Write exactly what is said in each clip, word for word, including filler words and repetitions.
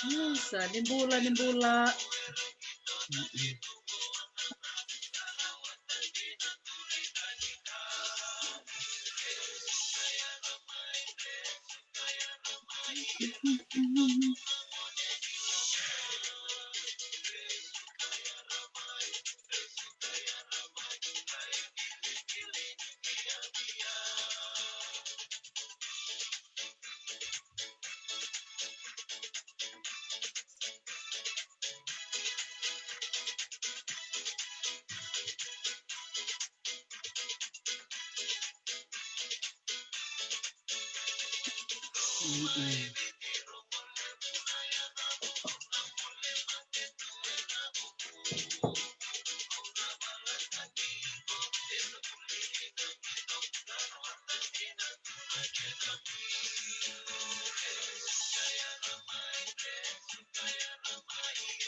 Isa, ni bula, ni bula.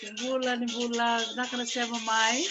Ni bula, ni bula, vinaka na sema mai.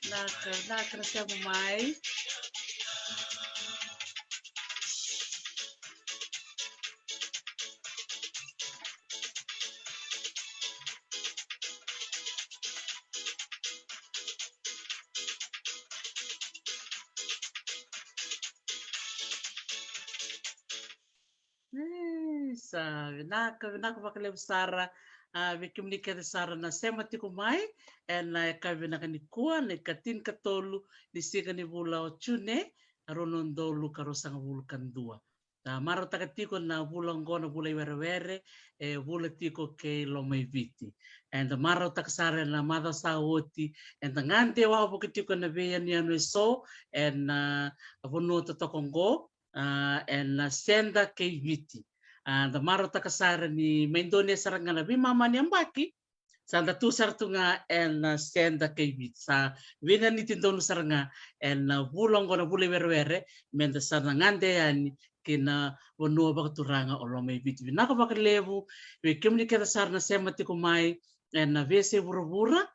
Vinaka, vinaka na sema mai. Isa, vinaka, vinaka vakalevu sara. A, vei kemuni kece sara na sema tiko mai ena yakavi vinaka nikua, na ikatinikatolu ni siga ni vula o June, rua na udolu ka ruasagavulu ka dua. A, marautaka tiko na vula oqo na vula i werewere, e vula tiko kei Lomaiviti. Eda marautaka sara ena macawa sa oti, eda gade wavoki tiko ena veiyanuyanu eso ena vanua totoka oqo, a, ena Seda kei Viti. A, da marautaka sara ni mai donu sara ga na veimama ni yabaki, sa da tu sara tu ga ena Seda kei Viti. Sa veinaniti donu sara ga ena vula oqo na vula i werewere, meda sa na gade yani ki na vanua vakaturaga o Lomaiviti. Vinaka vakalevu vei kemuni kece sara na sema tiko mai ena veiyasai vuravura.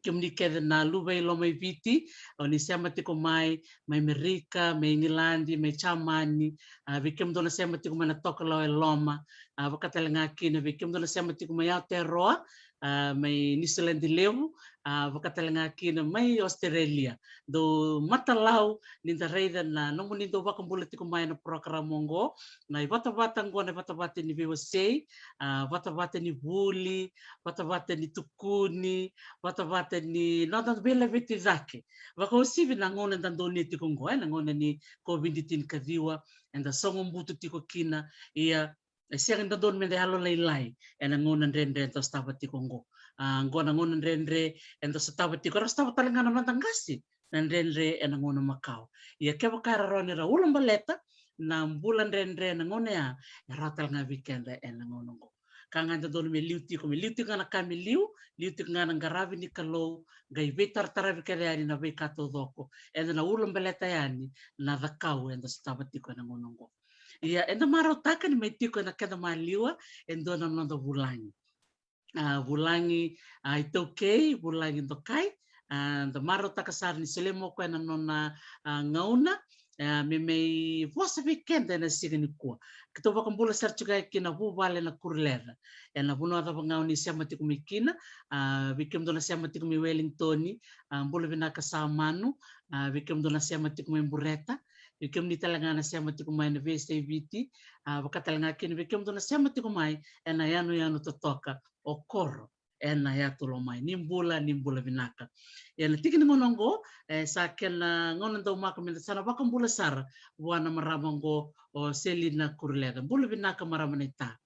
Kemuni kece na luve i Lomaiviti, o ni sema tiko mai, mai Merika, mai Igiladi, mai Jamani, a, vei kemudou na sema tiko mai na Tokalau e Loma, a, vaka tale ga kina vei kemudou na sema tiko mai Aotearoa, a, mai Niusiladi Levu, a, vaka tale ga kina mai Australia. Dou matalau ni da raica na nomuni dau vakabula tiko mai na porokaramu oqo, na ivatavata oqo, na ivatavata ni veiwasei, a, vatavata ni vuli, vatavata ni tukuni, vatavata ni noda veilaveti cake. Vakauasivi na gauna eda donuya tiko oqo, e, na gauna ni COVID tinikaciwa, eda sogobutu tiko kina, ia e sega ni dodonu meda yalolailai ena gauna dredre eda sotava tiko oqo. A, oqo na gauna dredre eda sotava tiko, era sotava tale ga na noda qase na dredre ena gauna makawa. Ia kevaka era rawa ni ra ulabaleta na bula dredre ena gauna ya, e rawa tale ga vei keda ena gauna oqo. Ka ga e dodonu me liu tiko, me liu tiko ga na ka me liu, liu tiko ga na qaravi ni Kalou, qai veitarataravi kece yani na veika taucoko eda na ulabaleta yani na cakau eda sotava tiko ena gauna oqo. Ia eda marautaka ni mai tiko ena keda maliwa e dua na noda vulagi. A, vulagi, a, iTaukei, vulagi dokai. A, da marautaka sara ni solia mai o koya na nona, a, gauna, a, me mai vosa vei keda ena siga nikua. Keitou vakabula sara tiko ga ki na vuvale na Kuruleca. Ena vanua cava ga o ni sema tiko mai kina, a, vei kemudou na sema tiko mai Wellington, a, bula vinaka Samanu, a, vei kemudou na sema tiko mai Bureta, vei kemuni tale ga na sema tiko mai na veiyasai Viti, a, vaka tale ga kina vei kemudou na sema tiko mai ena yanuyanu totoka o Koro. ena yatu lomai. Ni bula, ni bula vinaka. Ia na tiki ni gauna oqo, e sa kena gauna daumaka meda sa na vakabula sara vua na marama oqo o Selina Kuruleca. Bula vinaka marama naita.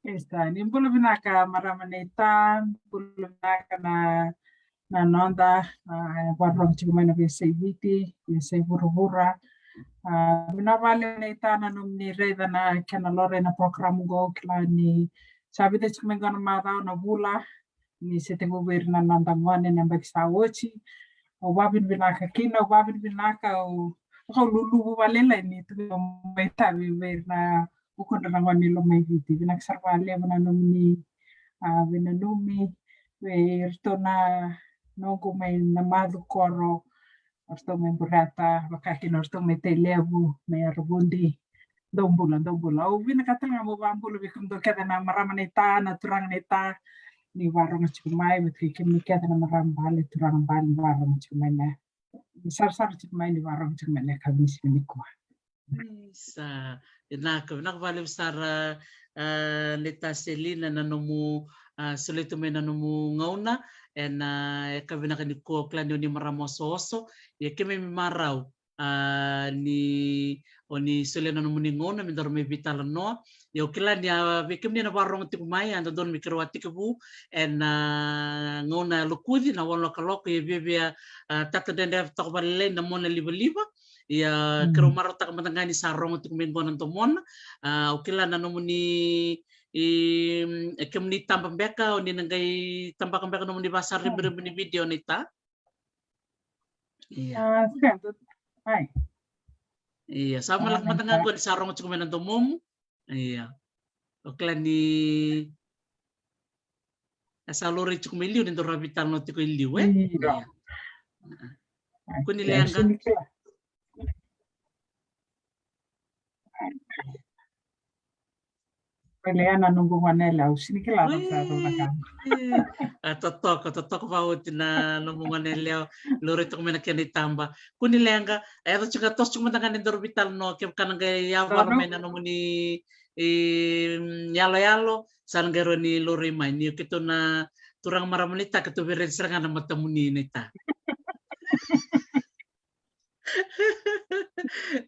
Isa, ni bula vinaka marama naita, bula vinaka na na noda a vakarorogo tiko mai na veiyasai Viti, veiyasai vuravura. A vinaka vakalevu naita na nomuni raica na kena lori na program oqo, kila ni sa vica tiko mai qo na macawa, na vula ni se tekivu vei ira na noda gone na yabaki sa oti. Au vakavinavinaka kina, au vakavinavinaka, au luluvu vakalailai ni tu mai tavi vei ira na vukudra na gone Lomaiviti. Vinaka sara vakalevu na nomuni a veinanumi vei iratou na noqu mai Namacu koro, o iratou mai Bureta, vaka kina o iratou mai Tailevu, mai Aravudi. Dou bula, dou bula. Au vinakata tale ga meu vakabula vei kemudou kece na marama naita, na turaga naita, ni vakarorogo tiko mai, vata kei kemuni kece na marama bale, turaga bale, ni vakarorogo tiko mai na, ni sarasara tiko mai, ni vakarorogo tiko mai na yakavi ni siga nikua. Isa, vinaka, vinaka vakalevu sara a naita Selina na nomu a solia tu mai na nomu gauna ena yakavi vinaka nikua. Au kila ni o ni marama osooso, ia keimami marau a ni o ni solia na nomuni gauna me daru mai veitalanoa. Ia au kila ni a vei kemuni na vakarorogo tiko mai, a dodonu me keirau a tekivu ena gauna lokuci na walu na kaloko, ia viavia a tata dredre toka vakalailai na mona livaliva. Ia keirau marautaka mada ga ni sa rogo tiko mai qo na domona. A au kila na nomuni i e kemuni taba beka, o ni na qai tabaka beka nomuni vasaribiribi ni video naita. Ia. Ia, sa malaka mada ga qo ni sa rogo tiko mai na domomu. Ia. O kila ni a sa lori tiko mai liu ni daru veitalanoa tiko i liu e. Ia. Kua ni leqa. Kua ni leqa na noqu gone yalewa, au sega ni kila na ka. A totoka, totoka vakaoti na nomu gone yalewa, lori tiko mai na kena itaba. Kua ni leqa, a yaco tiko, toso tiko mada ga ni daru veitalanoa, kevaka na qai yavara mai na nomuni i yaloyalo, sa na qai rawa ni lori mai, ni o keitou na turaga marama naita, keitou via raica sara ga na matamuni naita.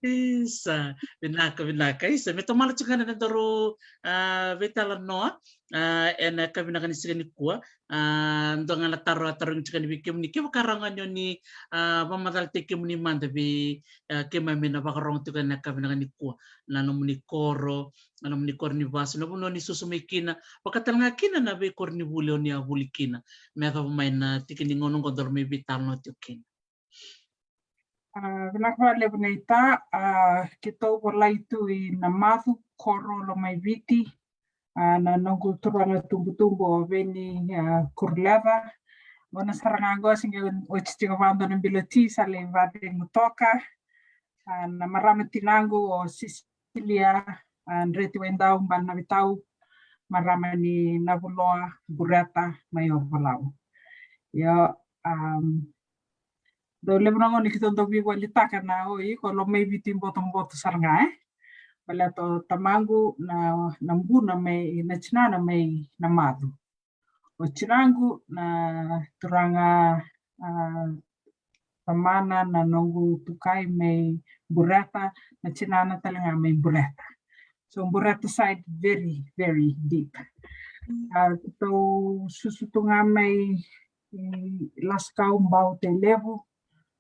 Isa, vinaka, vinaka. Isa, me tamala tiko ga na nodaru a veitalanoa a ena yakavi vinaka ni siga nikua. A dua ga na taro a tarogi tiko ga ni vei kemuni, kevaka rawa ga ni o ni a vakamacalataki kemuni mada vei a keimami na vakarogo tiko ena yakavi vinaka nikua, na nomuni koro, na nomuni koro ni vasu, na vanua ni susu mai kina, vaka tale ga kina na veikoronivuli o ni a vuli kina me yacova mai na tiki ni gauna oqo daru mai veitalanoa tiko kina. A vinaka vakalevu naita. A keitou volai tu i Namacu, koro Lomaiviti. A na noqu turaga tubutubu o Veni a Kuruleca. Gauna sara ga oqo se qai oti tiko vakadua na bilo ti, sa lai vacegu toka. A na marama tinaqu o Sisilia a Dreti Waidau Balenaveitau, marama ni Navuloa, Bureta, mai Ovalau. Io, a dau levu na gauna keitou dau veivalitaka na o iko Lomaiviti botoboto sara ga e. Baleta o tamaqu na, na buna mai, na tinana mai Namacu. O tinaqu na turaga a tamana na noqu tukai mai Bureta, na tinana tale ga mai Bureta. So Bureta side very, very deep. A keitou susu tu ga mai Lasikau, Bau, Tailevu,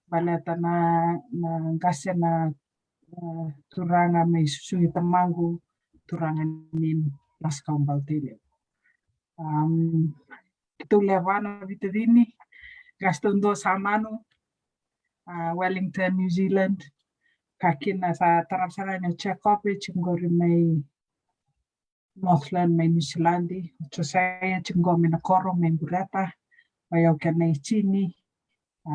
baleta na, na qase na a turaga mai susugi tamaqu, turaga ni Lasikau, Bau, Tailevu. A keitou lewe va na veitacini, qase taudua sa manu, a Wellington, New Zealand, ka kina sa tarava sara yani o Jacob, e tiko qori mai Northland mai Niusiladi, o Josiah tiko qo mai na koro mai Bureta, o yau kei na itini, a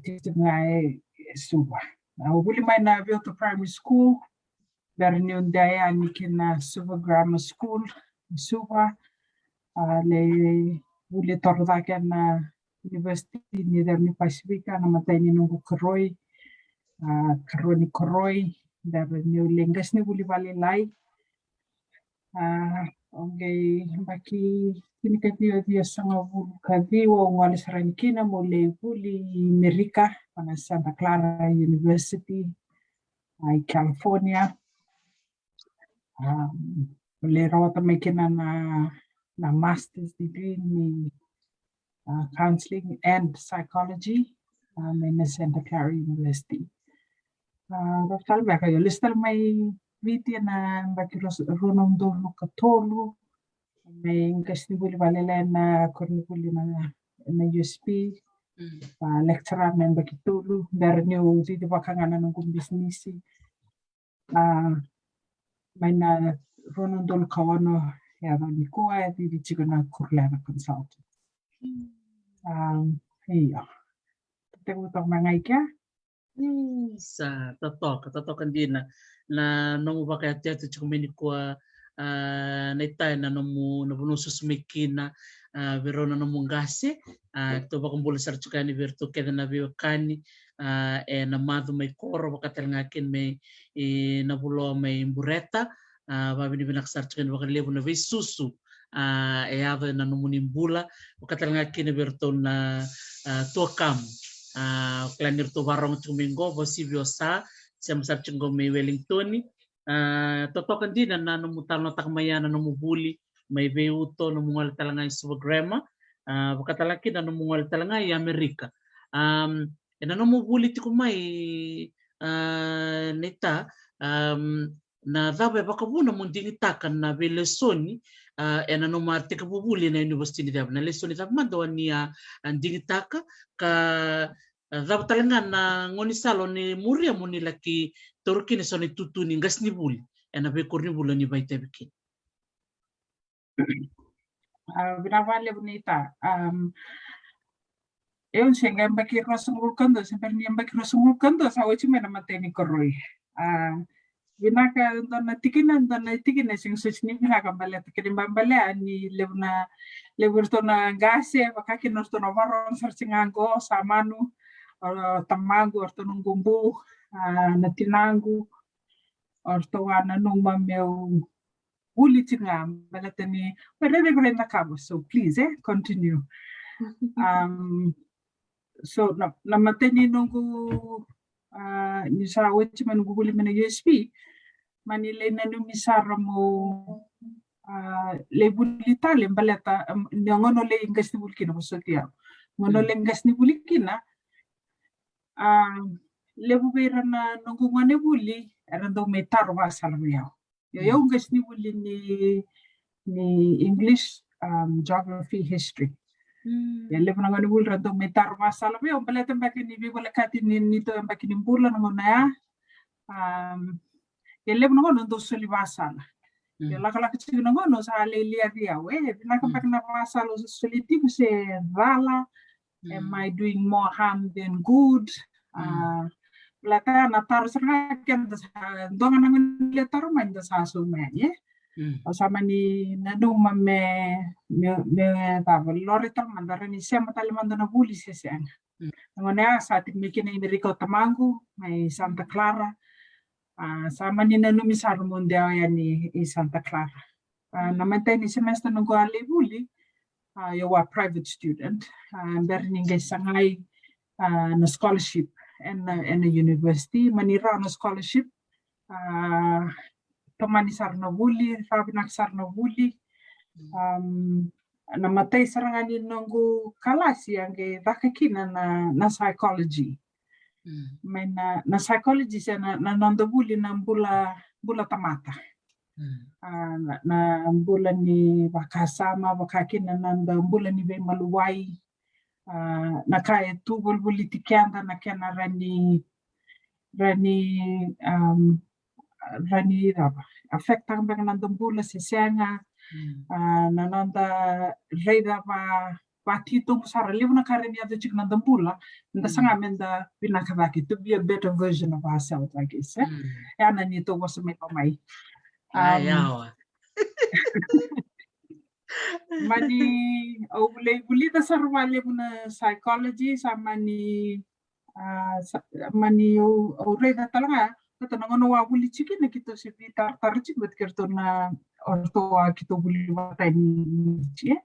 tiko ga e Suva. Au vuli mai na Vioto Primary School, bera niu dai yani ki na Suva Grammar School i Suva. A lai vuli toro cake na University ni Ceva ni Pasifika, na imatai ni noqu koroi, a koroi ni koroi, bera niu lai qasenivuli vakalailai. A Au qai yabaki tinikaciwa, ciwasagavulu kaciwa au gole sara yani kina meu lai vuli i Merika, ena Santa Clara University, a, i California. Um, au lai rawata mai kina na, na master's degree ni, a, counseling and psychology, a, mai na Santa Clara University. A, rau tale beka, au lesu tale mai Viti ena yabaki rua, rua na udolu ka tolu. Mai qasenivuli vakalailai ena koronivuli na, na U S P. Mm. A, lecturer me yabaki tolu, bera niu cicivaka ga na noqu bisinisi. A, mai na rua na udolu ka ono, e yaco nikua, e cici tiko na Kurulena Consultant. Mm. A, io. Tevu toka mai ga i kea. Mm, sa totoka, totoka dina na nomu vakayatuyatu tiko mai nikua, a, na ita, ena nomu, na vanua susu mai kina, a, vei rau na nomu qase, a, tou vakabula sara tiko yani vei iratou kece na veiwekani, a, ena macu mai koro, vaka tale ga kina mai, e, Navuloa mai Bureta, a, vakavinavinaka sara tiko yani vakalevu na veisusu, a, e yaco ena nomuni bula, vaka tale ga kina vei iratou na, a, tuakamu. A, kila ni ratou varogo tiko mai qo, vakauasivi o Sa, sema sara tiko qo mai Wellington. A, totoka dina na nomu talanoataka mai ya na nomu vuli mai vei Uto, nomu gole tale ga i Suva Grammar, a, vaka tale ga kina nomu gole tale ga i Amerika. Am, ena nomu vuli tiko mai, a, na ita, am, na cava e vakavuna mo digitaka na veilesoni, a, ena nomu a tekivu vuli ena univesiti ni cava? Na lesoni cava mada o ni a, a digitaka, ka, a, cava tale ga na gaunisala o ni muria mo ni laki taura kina eso na itutu ni qasenivuli ena veikoronivuli o ni vakaitavi kina? A, vinaka vakalevu na ita. Am, au se qai yabaki ruasagavulu ka dua, se bera ni yabaki ruasagavulu ka dua sa oti mai na imatai ni koroi. A, vinaka, dua na tikina, dua na tikina e sega soti ni vinaka baleta kena ibalebale ni levu na, levu iratou na qase, vaka kina iratou na vakarorogo sara tiko ga qo, sa manu, o tamaqu, o iratou na noqu bu, a, na tinaqu, o iratou a nanuma meu vuli tiko ga, baleta ni, but everybody na cover, so please, e, continue. Um, so, na, na imatai ni noqu, a, ni sa oti mai noqu vuli mai na U S P, mani lai nanumi sara mo, a, lai vuli tale, baleta, um, ni gauna au lai qasenivuli kina, vosoti au. Gauna au lai qasenivuli kina, a, levu vei ira na noqu gonevuli era dau mai taro vakasala vei au. Io, au qasenivuli ni, ni English, um, geography, history. Ia levu na gonevuli ra dau mai taro vakasala vei au, baleta beka ni veivolekati ni, ni tou yabaki ni bula na gauna ya. Um, ia levu na gauna dau soli vakasala. Ia lakolako tiko na gauna sa lelevu au, e, vinaka beka na vakasala au soli tiko se cala. Am I doing more harm than good? A, baleta na taro sara ga keda sa, dua ga na gauna ni taro mai da sa sauma yani, e. Au sa mani nanuma me, me, me cava, lori tale mada, rawa ni sema tale mada na vuli se sega. Na gauna ya sa tiko mai kina i Merika o tamaqu, mai Santa Clara. A, sa mani nanumi sara meu dewa yani i Santa Clara. A, na imatai ni semester noqu a lai vuli, a, au a private student, a, bera ni qai sagai, a, na scholarship ena, ena university, mani rawa na scholarship, a, tomani sara na vuli, rawa vinaka sara na vuli. Um, na imatai sara ga ni noqu kalasi a qai caka kina na, na psychology. Mai na, na psychology se na, na noda vuli na bula, bula tamata. A, na, na bula ni vakasama, vaka kina na noda bula ni veimaliwai. A, na ka e tu volivoliti keda, na kena rawa ni, rawa ni, um, rawa ni cava, affect-taka beka na noda bula se sega. A, na noda raica va, vakatitobu sara, levu na ka rawa ni yaco tiko na noda bula, da saga me da vinaka cake, to be a better version of ourselves, I guess, e? Ya na neitou vosa mai lomai. A, yawa. Mani au lai vulica sara vakalevu na psychology, sa mani, a, sa, mani au, au raica tale ga, baleta na gauna au a vuli tiko kina keitou se veitaratara tiko vata kei ratou na, o ratou a keitou vuli vata ni, ni, e.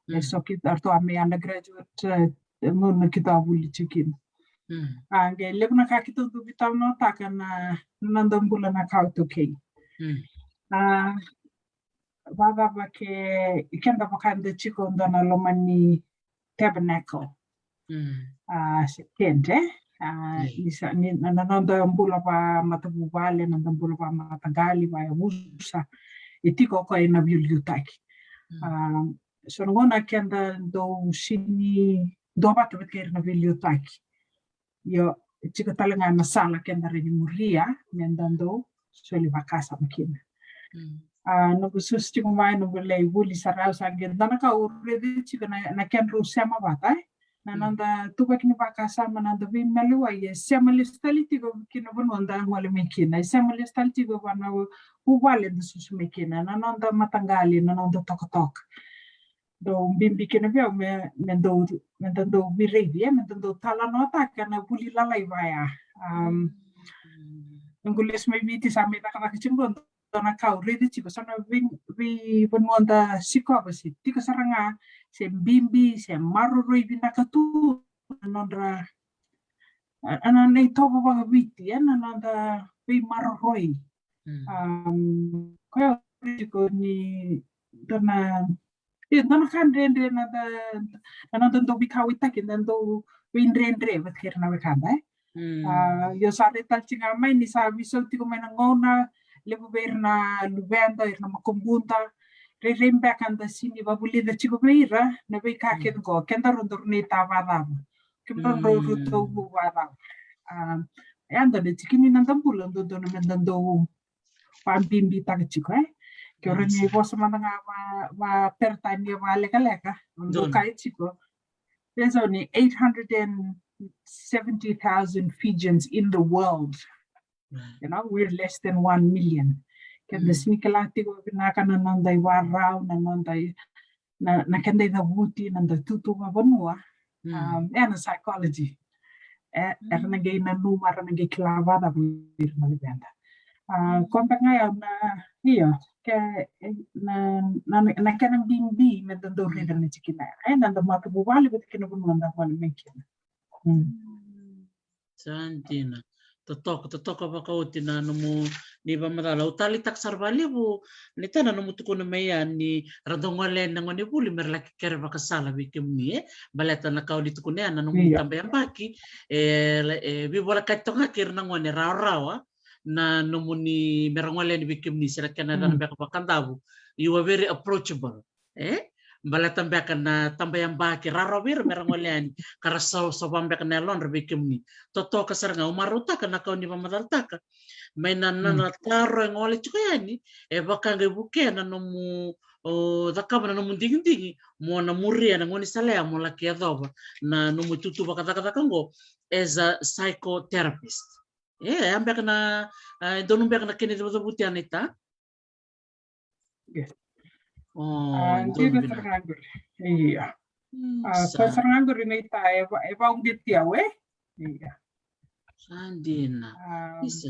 E so keitou, o ratou a mai undergraduate, e, gauna keitou a vuli tiko kina. A, qai levu na ka keitou dau veitalanoataka na, na noda bula na kawa iTaukei. A, vakacava ke, keda vaka eda tiko dua na loma ni tabernacle. A, se tent, e? A, ni sa, ni, na, na noda bula vamatavuvale, na noda bula vamataqali, vayavusa. E tiko o koya ena veiliutaki. A, so na gauna keda dau sini duavata vata kei ira na veiliutaki. Io, e tiko tale ga na sala keda rawa ni muria, meda dau soli vakasama kina. A, noqu susu tiko mai, noqu lai vuli sara, au sa qai dua na ka au raica tiko na, na kedrau sema vata, e? Na noda tuvaki ni vakasama, na noda veimaliwai, e sema lesu tale tiko ki na vanua da gole mai kina, e sema lesu tale tiko vua na vuvale da susu mai kina, na noda mataqali, na noda tokatoka. Dau bibi kina vei au me, me dau, meda dau veiraici, e, meda dau talanoataka na vuli lalai vaya. Am, noqu lesu mai Viti sa mai cakacaka tiko qo, dua na ka au raica tiko, so na vei, veivanua da sikova se tiko sara ga, se bibi, se maroroi vinaka tu na nodra, a, a, na, na itovo vakaviti, e, na noda veimaroroi. Am, koya au tiko ni dua na, e, dua na ka dredre na da, na noda dau veikauwaitaki, na dau veidredre vata kei ira na wekada, e. A, io sa raica tale tiko ga mai ni sa veisau tiko mai na gauna, levu vei ira na luveda, ira na makubuda, rairai beka da sini vavulica tiko vei ira na veika kece qo, kedaru daru nuitaka vakacava, kedaru daru tauvu vakacava. A, e a dua na tikina ni noda bula dodonu meda dau vabibitaka tiko, e? Ke o rawa ni vosa mada ga va, vaPeritania vakalekaleka, dau kaya tiko, there's only eight hundred and seventy thousand Fijians in the world. You know, we're less than one million. Keda sini kila tiko vinaka na noda ivakarau, na noda i, na, na keda icavuti, na noda itutu vakavanua. Um, e na psychology. E, era na qai nanuma, era na qai kila vakacava ira na luveda. A, koya beka ga ya na, io, ke, e, na, na, na kena bibi meda dau raica na tikina ya. E, na noda matavuvale vata kei na vanua da gole mai kina. Sa dina. Totoka, totoka vakaoti na nomu ni vakamacala. Au taleitaka sara vakalevu, ni ta na nomu tukuna mai ya ni ra dau gole yani na gonevuli me ra laki kere vakasala vei kemuni, e? Baleta na ka o ni tukuna ya na nomu tabayabaki, e, e veivolekati toka ga kei ira na gone rawarawa na nomuni me ra gole yani vei kemuni, se na kena yacana beka vakadavu. You are very approachable. E? Baleta beka na tabayabaki, rawarawa vei ira me ra gole yani, ka ra sa, savasava beka na yalodra vei kemuni. Totoka sara ga, au marautaka na ka o ni vakamacalataka. Mai na, na, na taro e gole tiko yani, e vaka qai vukea na nomu, o, cakava na nomu digidigi, mo na muria na gaunisala ya mo laki yacova na nomu itutu vakacakacaka qo as a psychotherapist. E, e a beka na, e, donu beka na kena icavucavuti ya, naita? Io. O, a, donu dina vinaka. Sara ga qori. Io. Mm, a, sa. Koya sara ga qori, naita, e va, e vauqeti au, e? Io. Sa dina. A, isa.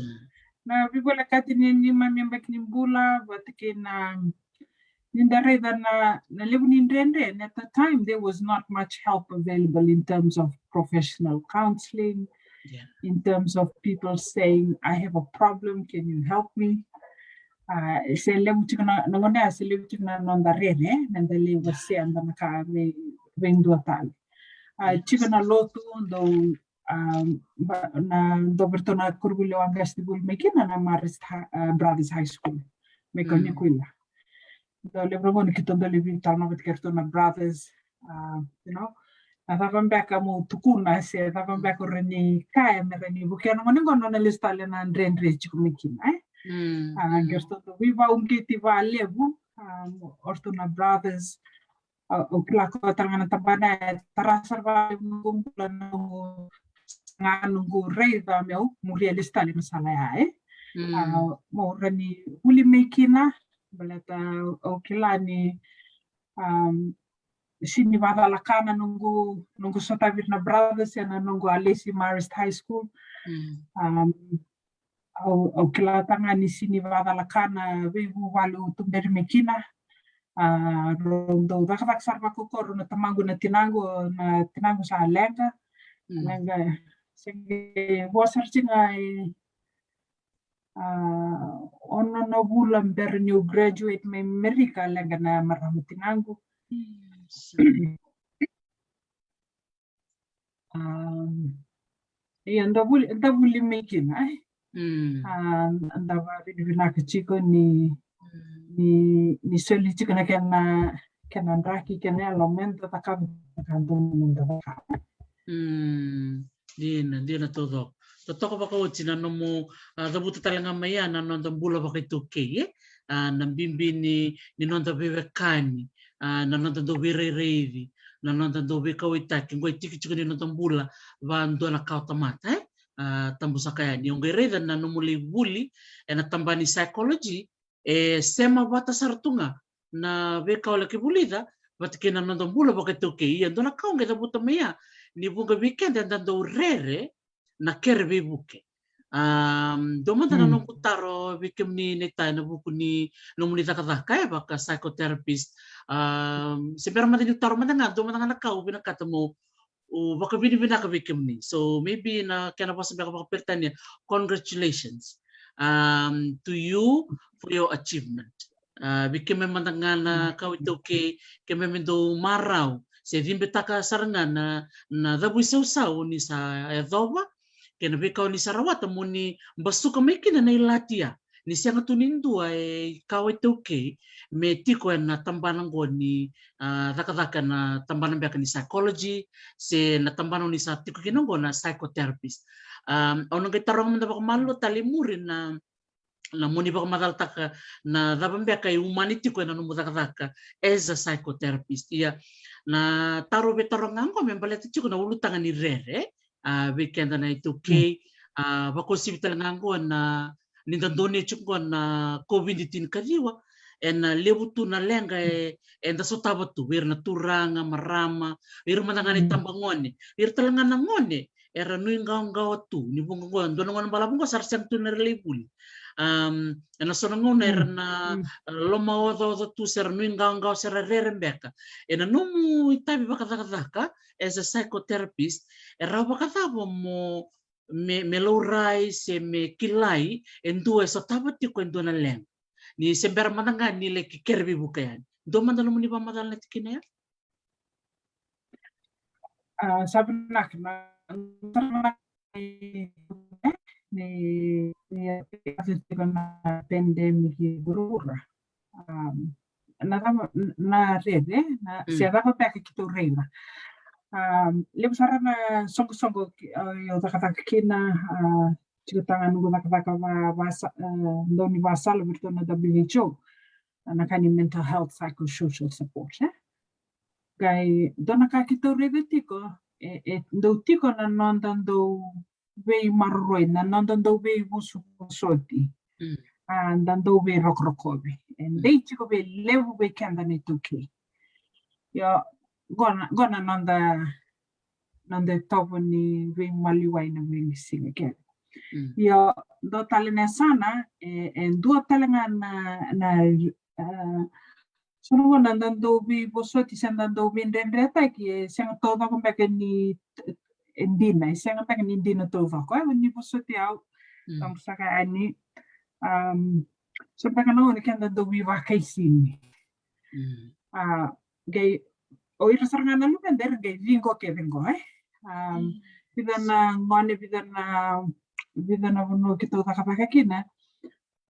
Na veivolekati ni, ni neimami yabaki ni bula, vata kei na, ni da raica na, na levu ni dredre, and at the time there was not much help available in terms of professional counseling, yeah, in terms of people saying, "I have a problem, can you help me?" A, se levu tiko na, na gauna ya, se levu tiko na noda rere, na da levu, yeah, se anda na ka vei, vei dua tale. A, yeah, tiko na lotu, dau, a, ba, na, dau vei ratou na koronivuli au a qai vuli mai kina na Marist Hi-, a, Brothers High School. Mai Kauanikuila. Mm. Dau levu na gauna keitou dau lai veitalanoa vata kei ratou na Brothers, a, you know, na cava beka mo tukuna, se cava beka o rawa ni kaya me rawa ni vukea na gone qo na nona lesu tale na dredre tiko mai kina, e? Mm, a, mm. Qai ratou dau veivauqeti vakalevu, a, o ratou na Brothers, a, au kila koya tale ga na tabana e tara sara vakalevu noqu bula, noqu saga, noqu raica meu muria lesu tale na sala ya, e? Mm. A, mo rawa ni vuli mai kina, baleta au kila ni, um, sini vakacalaka na noqu, noqu sotavi ira na Brothers ena noqu a lesi Marist High School. Mm. Um, au, au kila talega ni sini vakacalaka na veivuvale au tuberi mai kina. A, rau dau cakacaka sara vakakoro na tamaqu, na tinaqu, na tinaqu sa leqa. Mm. Leqa, se qai vo sara tiko ga e, a, ono na vula bera niu graduate mai Amerika, leqa na marama tinaqu. Mm, so. Um, ia, da vuli, da vuli mai kina, e? Mm. A, da vakavinavinaka tiko ni, mm, ni, ni soli tiko na kena, kena draki, kena yalo me da cakava na ka dodonu me da cakava. Mm. Dina, dina taucoko. Totoka vakaoti na nomu, a, cavuta talega mai ya na noda bula vakaitaukei, e? A, na bibi ni, ni noda veiwekani, a, na noda dau veirairaici, na noda dau veikauwaitaki, qo e tikotiko ni noda bula vakadua na kawa tamata, e? A, tabu saka yani. Au qai raica na nomu lai vuli ena tabana ni psychology, e sema vata sara tu ga na veika o laki vulica vata kei na noda bula vakaitaukei. Ia dua na ka au qai cavuta mai ya, ni vuqa vei keda eda dau rere na kere veivuke. Um, dua mada na, mm, noqu taro vei kemuni na ita ena vuku ni nomuni cakacaka e vaka psychotherapist. Um, se bera mada niu taro mada ga, dua mada ga na ka au vinakata mo, o vakavinavinaka vei kemuni. So maybe na kena vosa beka vakaperitania, congratulations, um, to you for your achievement. A, vei keimami mada ga na, mm, kawa iTaukei, keimami dau marau se cibetaka sara ga na, na cavuisausau ni sa yacova kei na veika o ni sa rawata mo ni basuka mai kina na ilati ya. Ni sega tu ni dua e kawa iTaukei me tiko ena tabana qo ni, a, cakacaka na tabana beka ni psychology, se na tabana o ni sa tiko kina qo na psychotherapist. Um, au na qai taroga mada vakamalua tale i muri na, na mo ni vakamacalataka na cava beka e umani tiko ena nomu cakacaka as a psychotherapist. Ia, na taro au via taroga qo me baleta tiko na ulutaga ni rere, a, vei keda na iTaukei, mm, a, vakauasivi talega qo na, ni da donuya tiko qo na COVID tinikaciwa, ena levu tu na leqa e, eda sotava tu, vei ira na turaga, marama, vei ira mada ga na, mm, itabagone, vei ira talega na gone era nuiqawaqawa tu, ni vuqa qo, dua na gauna balavu qo sa ra sega tu ni ra lai vuli. Um, ena so na gauna era, mm, na, mm, e, lomaocaoca tu, se ra nuiqawaqawa, se ra rere beka. Ena nomu itavi vakacakacaka as a psychotherapist, e rawa vakacava mo, me, me laurai se me kilai e dua e sotava tiko e dua na leqa, ni se bera mada ga ni laki kere veivuke yani? Dua mada nomuni vakamacala na tikina ya. A, sa vinaka na, ni, ni, ni, tiko na pandemic i vuravura. Um, na cava, na rere, na, mm, se cava beka keitou raica. Um, levu sara na soqosoqo ki, a, au cakacaka kina, a, tiko talega noqu cakacaka va, va sa, a, dau ni vasala vei iratou na W H O, na ka ni mental health psychosocial support, e? Qai dua na ka keitou raica tiko, e, e dau tiko na noda dau veimaroroi, na noda dau veivosovosoti. Mm. A, da dau veirokorokovi. E, mm, dei tiko vei levu vei keda na iTaukei. Io, qo na, qo na noda, noda itovo ni veimaliwai na veisiga kece. Mm. Io, dua tale na yasana, e, e dua talega na, na, a, so na gauna da dau veivosoti se da dau veidredretaki, e sega taucoko beka ni, e dina, e sega beka ni dina taucoko. E, ni vosoti au, mm, tabu saka yani, um, so beka na gauna keda dau veivakaisini. Mm. A, qai, o ira sara ga na luveda era qai ciqo kece qo, e? Um, mm, vica na gone, vica na, vica na vanua keitou cakacaka kina,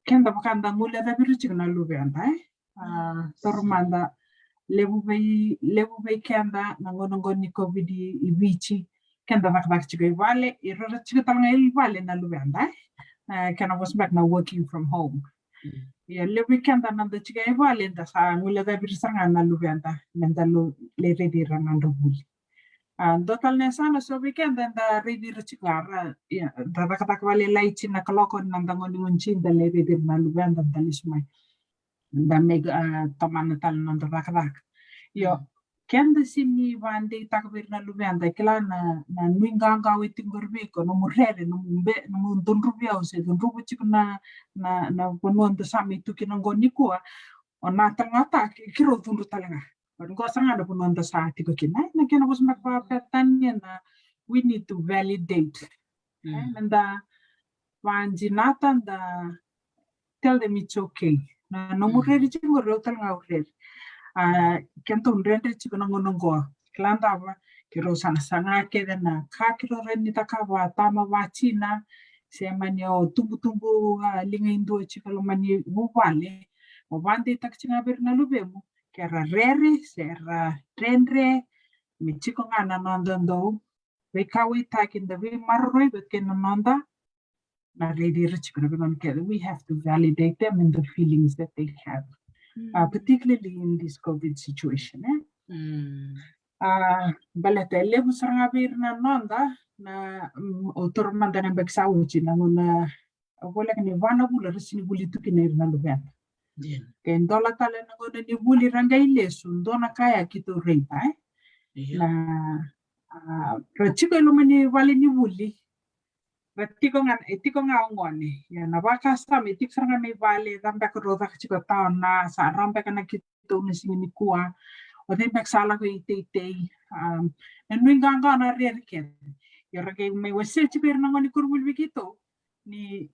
keda vaka da guilecavi ira tiko na luveda, e? A, mm, taura mada, levu vei, levu vei keda na gauna qo ni COVID i Viti, keda cakacaka tiko i vale, ira ra tiko talega i vale na luveda, e? A, kena vosa beka na working from home. Mm. Ia, levu vei keda na da tiko i vale, da sa guilecavi ira sara ga na luveda me da lai raici ira na nodra vuli. A, dua tale na yasana so vei keda da raici ira tiko ga, ra, ia, da cakacaka vakalailai, tini na kaloko na da gonegonetaki, da lai raici ira na luveda, da lesu mai, da mai, a, tomana tale na noda cakacaka. Io, mm, keda sega ni vakadeitaka vei ira na luveda, kila na, na nuiqawaqawa e tiko qori vei iko, nomu rere, nomu be, nomu cudruvi au se cudruvi tiko na, na, na vanua da sa mai tu kina qo nikua, o na tale ga ta, ke, keirau cudru tale ga. But qo sara ga na vanua da sa tiko kina. Na kena vosa mai vakaperitania na, we need to validate. E, meda vadinata, da tell them it's okay. Na, nomu rere tiko qori, au tale ga au rere. A, kedatou dredre tiko na gauna qo. Kila cava, keirau sagasaga kece na ka keirau rawa ni cakava, tama vatina, se mani o tubutubu, a, liga e dua tiko lomani vuvale. Mo vadeitaka tiko ga vei ira na luvemu, ke ra rere se ra dredre, me tiko ga na noda dau veikauwaitaki, da veimaroroi vata kei na noda na raici ira tiko na veigauna kece. We have to validate them and the feelings that they have, uh, particularly in this COVID situation, e? A, baleta e levu sara ga vei ira na noda na, mm, o toro mada na yabaki sa oti, na gauna, au voleka ni va na vula ra sega ni vuli tu kina ira na luveda. Ke dola tale na gauna ni vuli, ra qai lesu, dua na ka ya keitou raica, e? Na, a, ra tiko e loma ni vale ni vuli, ra tiko ga, e tiko ga o gone. Ia na vakasama, e tiko sara ga mai vale, cava beka rau caka tiko, taona, sa rawa beka na keitou na siga nikua, o cei beka sa lako i teitei. Um, na nuiqawaqawa, na rere kece. Ia ra qai mai wasea tiko ira na gone koronivuli vei keitou ni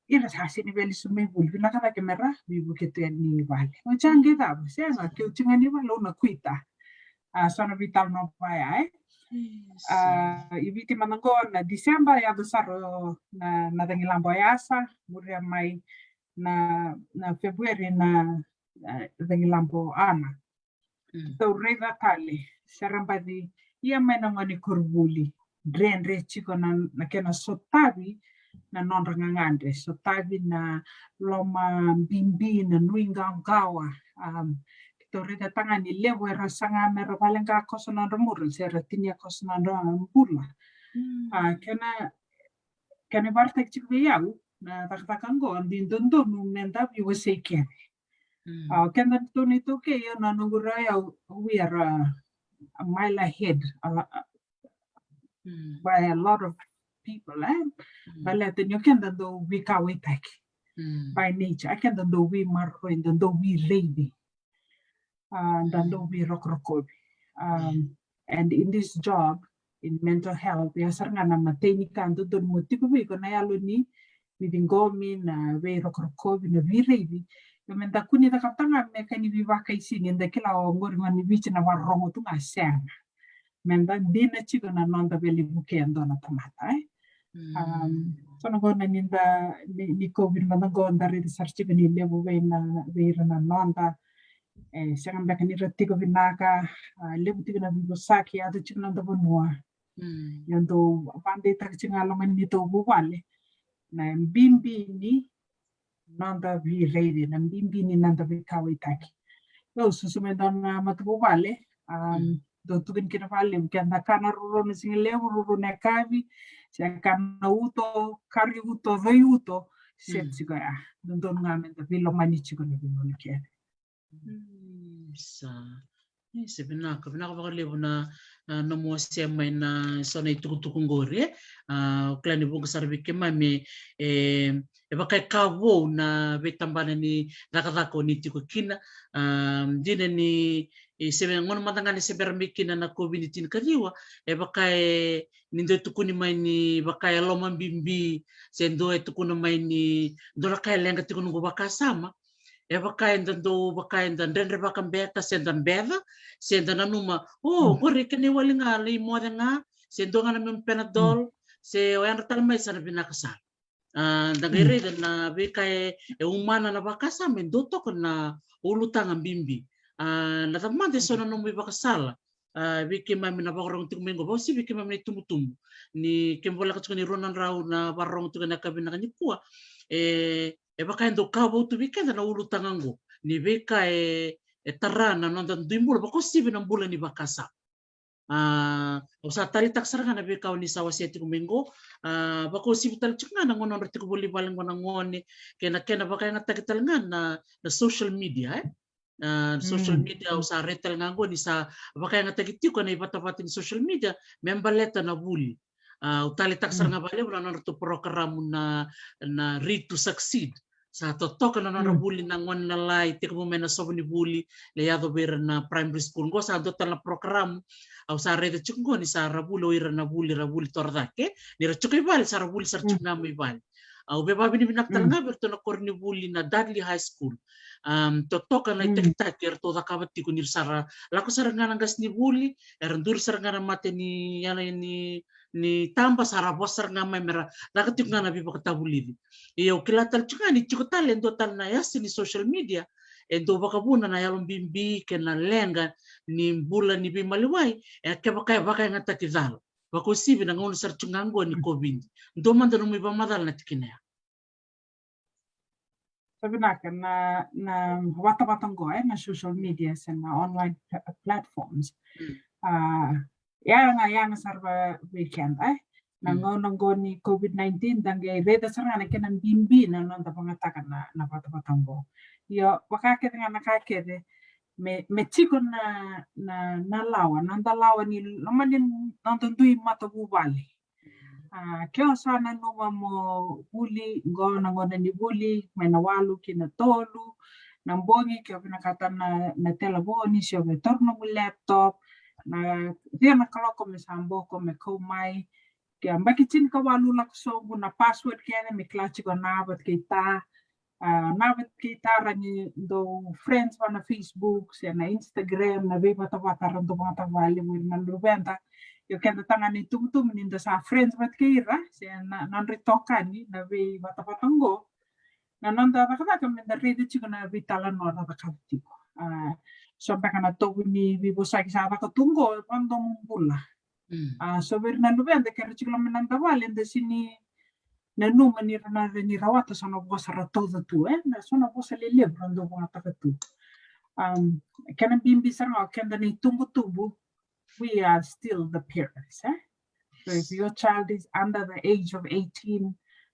ira sa sega ni via lesu mai vuli, vinaka cake me ra veivuke tu yani vale. O sa qai cava, sega, keu tiko ga ni vale, au na quit. A, so na veitalanoa vaya, e? A, i Viti mada qo na December, yaco sara na, na cagilaba o Yasa, muria mai na, na February na, na cagilaba o Ana. Tou raica tale, sera baci ia mai na gone koronivuli, dredre tiko na, na kena sotavi na nodra gagadre, sotavi na lomabibi, na nuiqawaqawa. Um, keitou raica tagane levu era saga me ra valeqa koso na nodra mura, se ra tinia koso na nodra bula. A, kena, kena vakaraitaki tiko vei au na cakacaka qo, de dodonu meda veiwasei kece. A, o keda tou na iTaukei, io, na noqu rai au, we are a, a mile ahead, a, a, by a lot of people, e? Baleta ni o keda dau veikauwaitaki by nature, a, keda dau veimaroroi, da dau veiraici, a, da dau veirokorokovi. Um, and in this job, in mental health, ia sara ga na imatai ni ka dodonu mo tiko vei iko na yalo ni veiciqomi, na veirokorokovi, na veiraici. Ia meda kua ni cakava ga me ka ni veivakaisini, eda kila o qori gone ni Viti na vakarorogo tu ga, sega. Meda dina tiko na noda veivuke e dua na tamata, e? Um, so na gauna ni da, ni, ni COVID mada qo, da raica sara tiko ni levu vei na, vei ira na noda, e, sega beka ni ra tiko vinaka, a, levu tiko na veivosaki, yaco tiko na noda vanua. Ia dou vadeitaka tiko ga loma ni tou vuvale na bibi ni noda veiraici, na bibi ni noda veikauwaitaki. Au susu mai dua na matavuvale, um, dau tukuni kina vakalevu, keda kana ruru na sigalevu, ruru na yakavi, se kana uto, kari uto, coi uto, se tiko ya. Dodonu ga meda veilomani tiko na veigauna kece. Mm, sa. E, se vinaka, vinaka vakalevu na, na nomu wasea mai na so na itukutuku qori, e. A, au kila ni vuqa sara vei keimami, e, e vaka e ka vou na veitabana ni cakacaka o ni tiko kina. A, dina ni, e, se gauna mada ga ni se bera mai kina na COVID tinikaciwa, e vaka e, ni dua e tukuni mai ni vaka e lomabibi, se dua e tukuna mai ni dua na ka e leqa tiko noqu vakasama. E vaka eda dau, vaka eda dredrevaka beka, se da beca, se da nanuma, o, qori kena iwali ga, lai moce ga, se dua ga na memu Panadol, se o yadra tale mai sa na vinaka sara. A, da qai raica na veika e, e umana na vakasama, e dau toka na ulutaga bibi. A, na cava mada e so na nomu ivakasala, a, vei keimami na vakarorogo tiko mai qo, vakauasivi vei keimami na itubutubu. Ni keimami voleka tiko ni rua na drau na vakarorogo tiko ena yakavi vinaka nikua. E, e vaka e dau ka vou tu vei keda na ulutaga qo. Ni veika e, e tara na noda dui bula, vakauasivi na bula ni vakasama. A, au sa taleitaka sara ga na veika o ni sa wasea tiko mai qo. A, vakauasivi tale tiko ga na gauna nodra tiko voli vale qo na gone, kei na kena vakayagataki tale ga na, na social media, e? A, social media, au sa raica tale ga qo ni sa vakayagataki tiko na ivatavata ni social media me baleta na vuli. A, au taleitaka sara ga vakalevu na nodratou porokaramu na, na Read to Succeed. Sa totoka na nodra vuli na gone na lai tekivu mai na sovo ni vuli, lai yaco vei ira na primary school. Qo sa dua tale na porokaramu au sa raica tiko qo ni sa ra vuli o ira na vuli, ra vuli torocake. Ni ra tiko i vale, sa ra vuli sara tiko ga mai vale. Au via vakavinavinaka tale ga vei iratou na koronivuli na Dudley High School. Um, totoka na itakitaki eratou cakava tiko ni ra sa ra lako sara ga na qasenivuli, era duri sara ga na mata ni, yana ni, ni taba, sa ra vosa sara ga mai me ra caka tiko ga na veivakatavulici. Ia au kila tale tiko ga ni tiko tale e dua tale na yasa ni social media e dau vakavuna na yalo bibi kei na leqa ni bula ni veimaliwai, e kevaka e vakayagataki cala. Vakauasivi na gauna sara tiko ga qo ni COVID. Dua mada nomu ivakamacala na tikina ya. Sa vinaka na, na vatavata qo, e, na social media se na online pla-, platforms. A, yaga, yaga sara vei keda, e. Na gauna qo ni COVID nineteen, da qai raica sara ga na kena bibi na noda vagataka na, na vatavata qo. Io, vaka kece ga na ka kece, me, me tiko na, na, na lawa, na noda lawa ni loma ni noda dui matavuvale. A, ke o sa nanuma mo vuli, qo na gauna ni vuli, mai na walu ki na tolu na bogi, ke o vinakata na, na telefoni, se o via taura nomu laptop, na ciwa na kaloko me sa boko me kau mai. Ke yabaki tinikawalu lako sobu na password kece me kila tiko na vata kei ta. A, na vata kei ta ra ni dau friends va na Facebook se na Instagram, na veivatavata ra dau vagataka vakalevu ira na luveda. Io, keda taga na itubutubu ni da sa friends vata kei ira se na, na nodra itokani na veivatavata qo. Na noda cakacaka me da raica tiko na veitalanoa ra cakava tiko. A, so beka na tovu ni veivosaki sa caka tu qo e vakadomobula. A, so vei ira na luveda ke ra tiko loma ni noda vale, da sega ni nanuma ni ra na, ni rawata so na vosa ra tauca tu, e, na so na vosa lelevu ra dau vagataka tu. Um, kena bibi sara ga o keda na itubutubu, we are still the parents, e? So if your child is under the age of eighteen,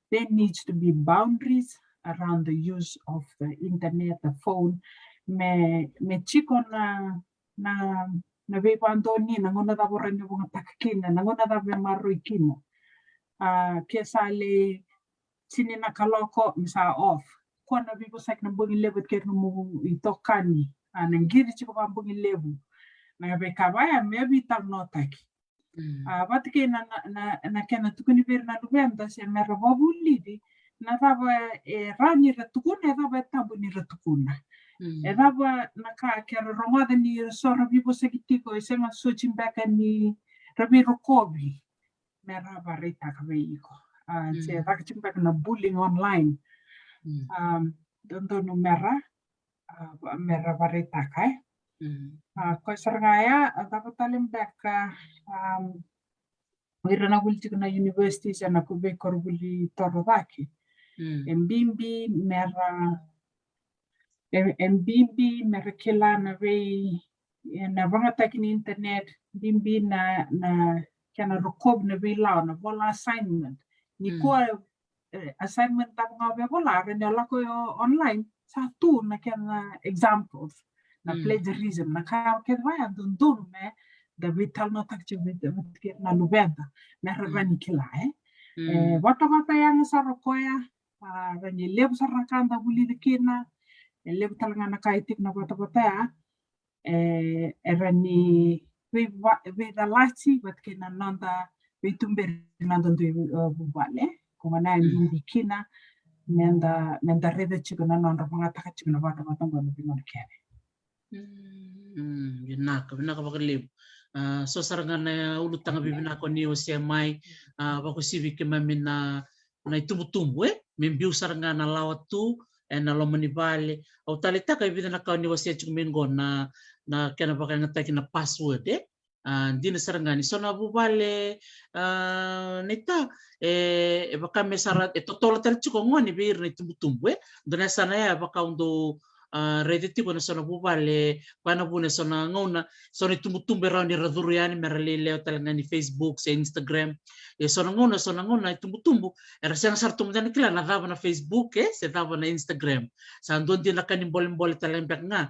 there needs to be boundaries around the use of the internet, the phone. Me, me tiko na, na, na veivadonui, na gauna cava o rawa ni vagataka kina, na gauna cava e maroroi kina. A, ke sa lai tini na kaloko, me sa off. Ko na veivosaki na bogi levu kei ira nomu itokani. A, na qiri tiko vakabogi levu. Na veika vaya me veitalanoataki. A, vata kei na, na, na, na kena tukuni vei ira na luveda se me ra vakavulici na cava e rawa ni ra tukuna, e cava e tabu ni ra tukuna. E cava na ka ke ra rogoca ni so ra veivosaki tiko e sega soti beka ni ra veirokovi, me ra vakaraitaka vei iko. A, se caka tiko beka na bullying online. A, dodonu me ra, a, me ra vakaraitaka, e. A, koya sara ga ya, a, cava tale beka, um, o ira na vuli tiko na university se na ko veikoronivuli torocake. E bibi me ra, e, e bibi me ra kila na vei, e, na vagataki ni internet, bibi na, na kena rokovi na veilawa, na vola assignment. Ni ko, e, assignment cava ga o via vola, ra ni o lako online, sa tu na kena examples, na plagiarism, na ka kece vaya dodonu me da veitalanoataka tiko vei, vei ira na luveda, me ra rawa ni kila, e. E, vatavata yaga sara o koya, a, rawa ni levu sara na ka da vulica kina, e levu tale ga na ka e tiko na vatavata ya, e, e rawa ni veiva-, veicalati vata kei na noda veituberi na noda dui, e, vuvale. Ko ga na bibi kina me da, me da raica tiko na nodra vagataka tiko na vatavata qo na veigauna kece. Mm, vinaka, vinaka vakalevu. A, so sara ga na ulutaga vivinaka o ni wasea mai, a, vakauasivi keimami na, na itubutubu, e, me biu sara ga na lawa tu ena loma ni vale. Au taleitaka e vica na ka o ni wasea tiko mai qo na, na kena vakayagataki na password, e. A, dina sara ga ni so na vuvale, a, naita, e, e vaka me sa ra, e totolo tale tiko gone vei ira na itubutubu, e. Dua na yasana ya e vaka au dau, a, raica tiko na so na vuvale, koya na vuna e so na gauna, so na itubutubu e rawa ni ra curu yani me ra lai lewa tale ga ni Facebook se Instagram. E so na gauna, so na gauna na itubutubu era sega sara tu mada ni kila na cava na Facebook, e, se cava na Instagram. Sa dua dina na ka ni bolebole tale beka ga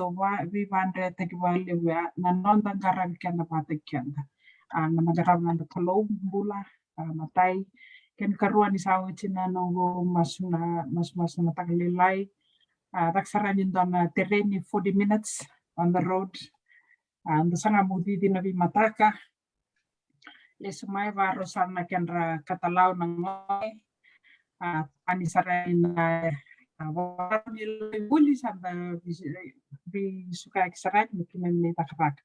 dau veivadretaki vakalevu ya na noda qaravi keda vakataki keda. A, na noda qarava na noda Kalou bula, a, matai, kena karua ni sa oti na noqu masu na, masu, masu na taka lailai. A, caka sara ni dua na tereni, forty minutes on the road. A, dou saga mo cici na veimataka. Lesu mai vakarau sara na kedra katalau na gone. A, tani sara na, a, vakarau ni lai vuli sa da vi-, veisukayaki sara ni kina ni cakacaka.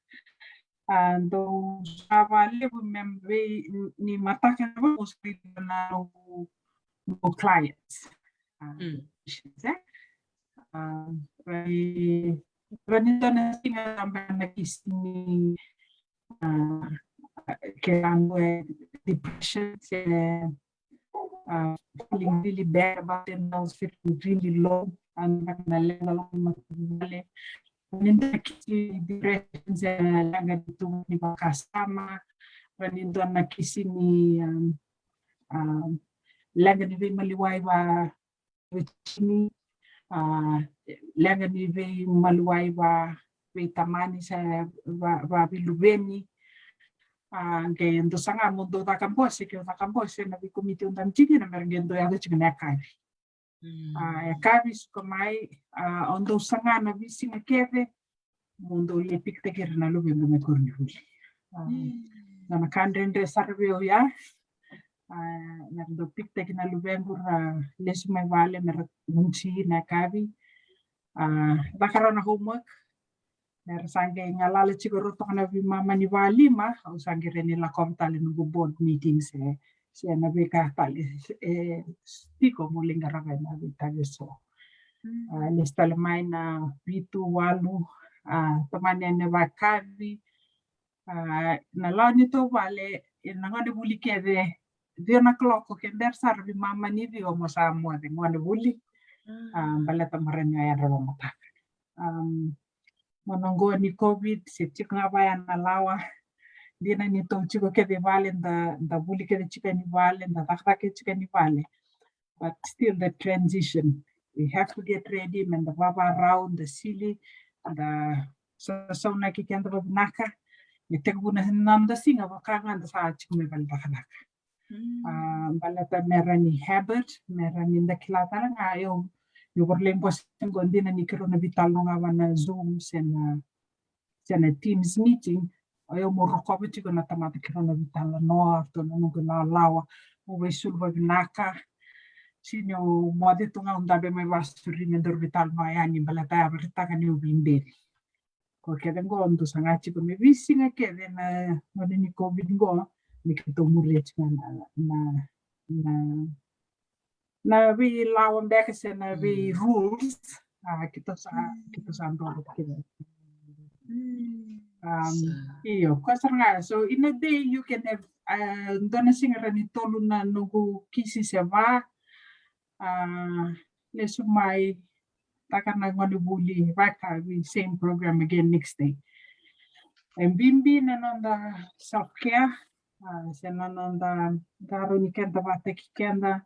A, dou sa vakalevu me vei ni mataka na vakausui na noqu, noqu clients. A, patients, e? A, rai, rai ni dua na siga sa bera na kisi ni, a, ke anu e depression se, a, feeling really bad about themselves, feeling really low, and na leqa loma ni matavuvale. Ni dua na kisi depression se leqa ni tu ni vakasama, ni dua na kisi ni, um, um, leqa ni veimaliwai va, vei timi, a, leqa ni veimaliwai va, vei tamani se va, va vei luveni. A, qai dou saga mo dou caka bose, ke o caka bose na veikomiti o dabe tiko kina, me ra qai dou yaco tiko na yakavi. A, yakavi suka mai, a, o dou saga na veisiga kece, mo dou lai pikitaki ira na luvequ me koronivuli. A, na, na ka dredre sara vei au ya. A, me ra dau pikitaki na luvequ ra lesu mai vale me ra gunusi na yakavi. A, caka rau na homework. Me ra sa qai galala tiko rau toka na veimama ni vakalima, au sa qai rai ni lakova tale noqu board meeting se, se na veika tale e tiko mo lai qarava ena veitavi eso. A, lesu tale mai na vitu, walu, a, tamani ena vakavi. A, na lawa ni tou vale, e na gone vuli kece, ciwa na kaloko, ke bera sara veimama ni ciwa mo sa moce gone vuli. A, baleta mo rai ni o yadra vakamataka. Um, mo na qo ni COVID, se tiko ga vaya na lawa. Dina ni tou tiko kece i vale, da, da vuli kece tiko ni vale, da cakacaka tiko ni vale. But still the transition. We have to get ready, me da vavarau, da sili, da sa, saunaki keda vavinaka. Me tekivu na noda siga vaka ga da sa tiko mai vale cakacaka. A, baleta me ra ni habit, me ra ni da kila tale ga, io, io, voro lai bose qo dina ni keirau na veitalanoa ga va na Zoom se na, se na Teams meeting, o yau mo rokova tiko na tamata keirau na veitalanoa, ratou na noqu lawalawa, mo veisulu vavinaka, sini o moce tu ga au dabe mai vasuri me daru veitalanoa yani, baleta yavaritaka ni au veiberi. Ko kece qo dou saga tiko me veisiga kece na gone ni COVID qo, me keitou muria tiko na, na, na, na veilawa beka se na vei rules. A, keitou sa, keitou sa dua kece. Um, io, ko sara ga. So in a day you can have, a, dua na siga ra ni tolu na noqu kisi se va. A, lesu mai, taka na gone vuli, vaka, we same program again next day. E bibi na noda self care, a, se na noda qarauni keda vakataki keda,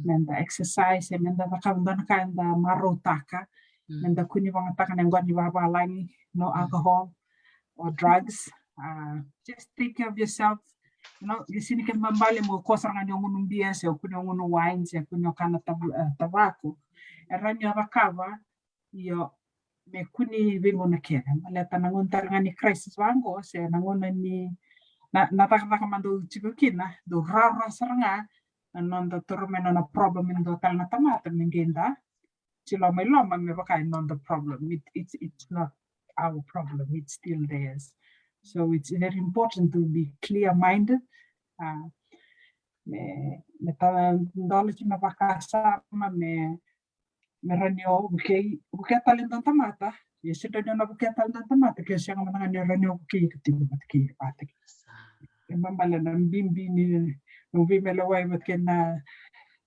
me da exercise, se me da cakava dua na ka eda marautaka, me da kua ni vagataka na yaqona ni vavalagi, no alcohol or drugs. A, just take care of yourself. You know, e sini kena ibalebale mo kua sara ga ni o gunu bia, se o kua ni o gunu wine, se o kua ni o kana tava-, e, tavako. E rawa ni o cakava, io, me kua ni veigauna kece. Baleta na gauna tale ga ni crisis vaqo, se na gauna ni na, na cakacaka mada o tiko kina, dau rawarawa sara ga na noda toro mai na nona problem e dua tale na tamata, me qai da tilo mai loma me vaka e noda problem. It, it's, it's not our problem, it's still theirs. So it's very important to be clear-minded. A, me, me ta dola tiko na vakasama, me, me rawa ni o vukei, vukea tale dua na tamata. Ia se dua ni o na vukea tale dua na tamata, ke o sega mada ga ni rawa ni o vukei iko tiko vata kei, vata kei. E ibalebale na bibi ni, na veimaliwai vata kei na,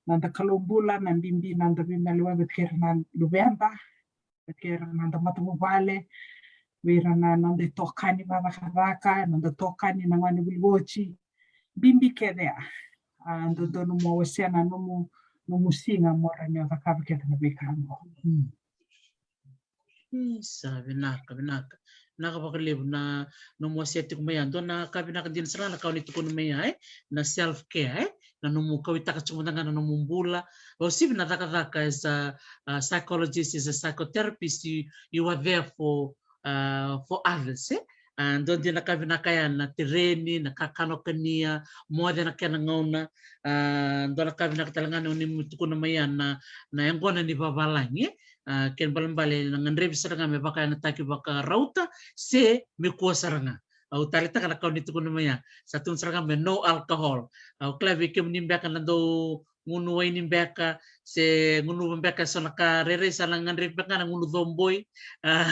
na noda Kalou bula, na bibi na noda veimaliwai vata kei ira na luveda, vata kei ira na noda matavuvale, vei ira na noda itokani vakacakacaka, noda itokani na gone vuli oti. Bibi kece ya. A, dodonu mo wasea na nomu, nomu siga mo rawa ni o cakava kece na veika qo. Isa, vinaka, vinaka. Vinaka vakalevu na nomu wasea tiko mai ya. Dua na ka vinaka dina sara na ka o ni tukuna mai ya, e? Na self care, e? na nomu kauaitaka tiko mada ga na nomu bula. O sivi na cakacaka as a, a psychologist, as a psychotherapist, you, you are there for, uh, for others, eh? A, dua dina na ka vinaka ya na tereni, na kakana o kania, moce na kena gauna. A, dua na ka vinaka tale ga na o ni tukuna mai ya na, na yaqona ni vavalagi, eh? A, kena balebale na gadrevi sara ga me vakayagataki vakarauta, se me kua sara ga. Au taleitaka na ka o ni tukuna mai ya. Sa tukuna sara ga me no alcohol. Au kila vei kemuni beka na dau gunu waini beka, se gunuva beka eso na ka rairai, sa na gadrevi beka ga na gunu coboi. A,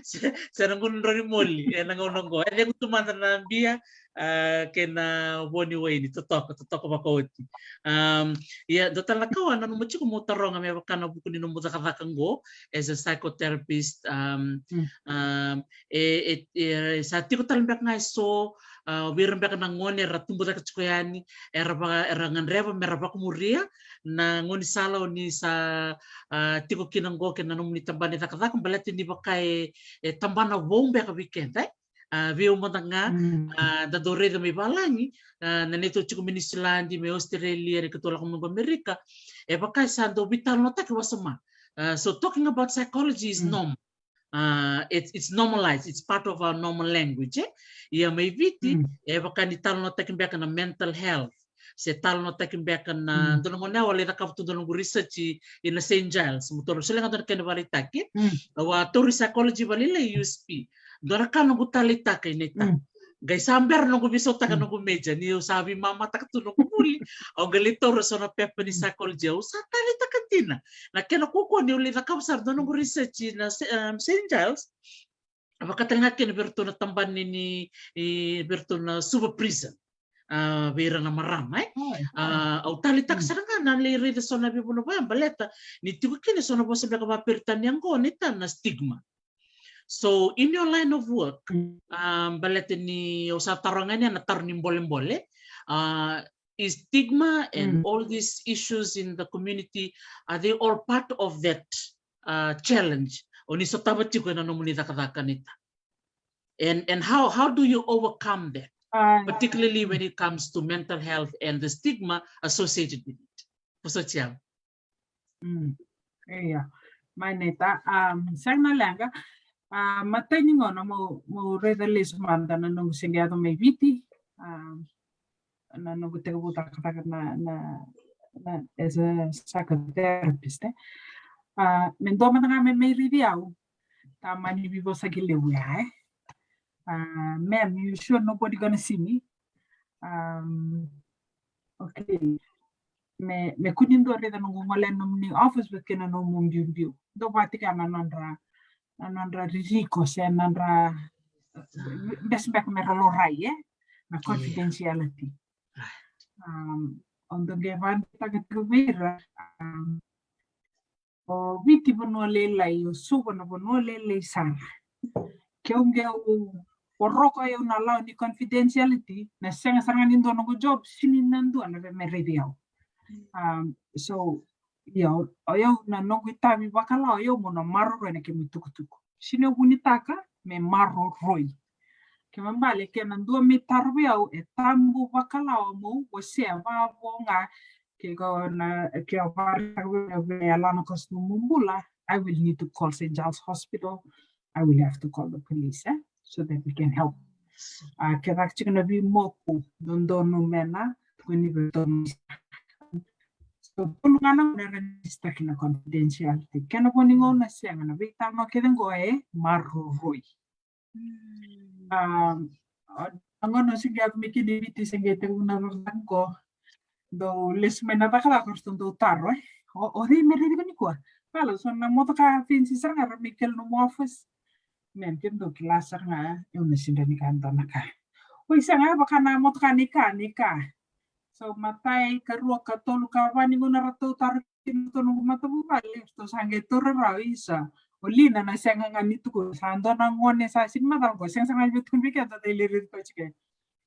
se, se na gunu draumoce, e na gauna oqo. E cegu tu mada na bia, a, kei na vo ni waini, totoka, totoka vakaoti. Um, ia, dua tale na ka au nanuma tiko meu taroga me vaka na vuku ni nomu cakacaka oqo, as a psychotherapist, um, um, e, e, e, sa tiko tale beka ga eso, a, vei ira beka na gone era tubu cake tiko yani, era va, era gadreva me ra vakamuria na gaunisala o ni sa, a, tiko kina oqo kei na nomuni tabana ni cakacaka, baleta ni vaka e, e tabana vou beka vei keda, e? A, vei au mada ga, mm, a, da dau raica mai valagi, a, na neitou tiko mai Niusiladi, mai Australia, ni keitou lako mai qo Amerika, e vaka e sa dau veitalanoataki wasoma. A, so talking about psychology is, mm, normal. A, it's, it's normalized, it's part of our normal language, eh? Ia mai Viti, mm, e vaka ni talanoataki beka na mental health, se talanoataki beka na, mm, dua na gauna au a lai cakava tu dua noqu research i, i na Saint Giles, mo taura, so leqa dua na kena vakaraitaki. Mm. Au a tauri psychology vakalailai i U S P. Dua na ka noqu taleitaka i na ita. Mm. Qai sa bera noqu veisautaka, mm, noqu major, niu sa veimamataka tu noqu vuli. Au qai lai taura so na pepa ni, mm, psychology, au sa taleitaka dina. Na kena kaukaua niu lai cakava sara dua noqu research i na Sa-, um, Saint Giles. Vaka tale ga kina vei iratou na tabana ni, ni, vei iratou na Suva Prison. A, vei ira na marama, e? Oh, e. A, au taleitaka, mm, sara ga na lai raica so na veivanua vaya, baleta ni tiko kina so na vosa beka vakaperitania oqo, na ita, na stigma. So, in your line of work, mm, a, baleta ni au sa taroga yani na taro ni bolebole, a, is stigma and, mm, all these issues in the community, are they all part of that, uh, challenge o ni sotava tiko ena nomuni cakacaka, na ita? And, and how, how do you overcome that? Uh, particularly when it comes to mental health and the stigma associated with it. Vosoti au. Mm. Ia. Mai, na ita, um, sega na leqa. A, matai ni gauna meu, meu raica lesu mada na noqu se qai yaco mai Viti. Um, na noqu tekivu cakacaka na, na, na, as a psychotherapist, e. A, me dua mada ga me mai raici au, tamani veivosaki levu ya, e. A, "Ma'am, you sure nobody gonna see me?" Um, okay. Me, me kua ni dua raica noqu gole ena nomuni office vata kei na nomu biubiu. Dau vakatikana na nodra, na nodra ririko se na nodra, bese beka me ra laurai, e? Na, yeah, confidentiality. Right. Um, au dau qai vakadeitaka tiko vei ira, um, o Viti vanua lailai, o Suva na vanua lailai sara. Ke au qai, o roko au na lawa ni confidentiality, na sega sara ga ni dua noqu job, sega ni na dua na via me raici au. Um, so, ia, o, o yau na noqu itavi vakalawa, o yau meu na maroroi na kemu itukutuku. Sega ni au vunitaka me maroroi. Kena ibalebale, ke na dua me taro vei au, e tabu vakalawa meu wasea vavo ga, ke ko na, ke o vare, ke o via yalana koso nomu bula, I will need to call Saint Giles Hospital. I will have to call the police, eh, so that we can help. A, ke caka tiko na veimoku dodonu me na tukuni vei iratou. So, tolu ga na gauna era register kina confidentiality. Kena vo ni gauna sega, na veitalanoa kece qo e maroroi. Mm. A, a, na gauna se qai yaco mai kina i Viti, se qai tekivu na cakacaka qo. Dau lesu mai na cakacaka, o ratou dau taro, e. O, o cei me raici iko nikua? Kala, so na motoka fancy sara ga ra mai kele nomu office. Ma'am, kemudou kila sara ga, e, au na sega ni kila e dua na ka. Oi, sega, e vaka na motoka ni ka, ni ka. So, matai, karua, katolu, kava ni gauna ratou taro kina ratou noqu matavuvale, ratou sa qai taura rawa, isa. O Lina na sega ga ni tukuna, sa dua na gone sa sega ni macala qo, sega sara ga ni via tukuna vei keda, dau lai raici koya tiko.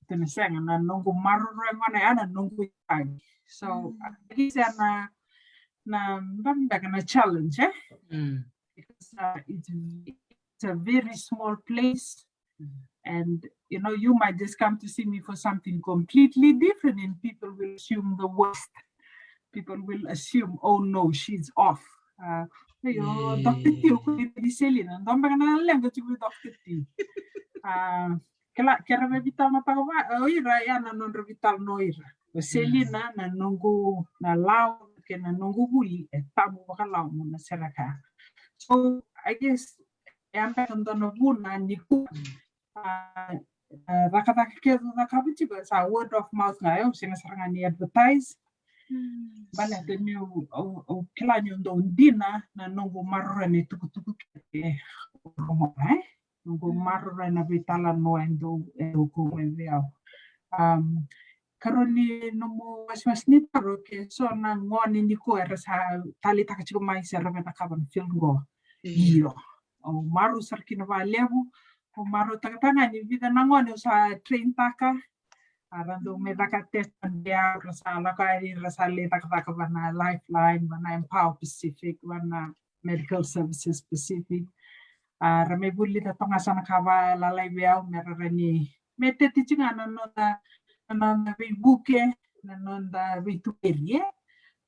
Tou na sega, na noqu maroroi gona ya na noqu itavi. So, mm, I guess ya na, na, na beka na challenge, eh? Mm. Because, uh, it's, it's a very small place, mm, and you know, you might just come to see me for something completely different, and people will assume the worst. People will assume, "Oh no, she's off." Uh, io, Doctor T, o kuri ni Selina, dua beka na leqa tiko vei Doctor T. Uh, kela, kera me vital na tau va, o ira, ya na nodra vital no ira. O Selina, na noqu, na lawa, kei na noqu vuli, e tabu vakalawa mo na sereka. So, I guess, e a beka dua na vuna ni ku, uh, uh, cakacaka kece cakava tiko, sa word of mouth ga, e, au sega sara ga ni advertise. Baleta niu, au, au kila niu dau dina na noqu maroroya na itukutuku kece, e, au rogoca, e. Noqu maroroya na veitalanoa e dau, e dau kau mai vei au. Um, karua ni nomu wasewase ni taro, ke so na gone nikua era sa taleitaka tiko mai se ra via cakava na field qo. Io. Au marau sara kina vakalevu, au marautaka tale ga ni vica na gone au sa train taka. A ra dau mai caka test, ra sa lako yani, ra sa lai cakacaka va na Lifeline, va na Empower Pacific, va na Medical Services Pacific. A ra mai vulica toka ga so na ka valalai vei au me ra rawa ni me teti tiko ga na noda, na noda veivuke, na noda veituberi, e.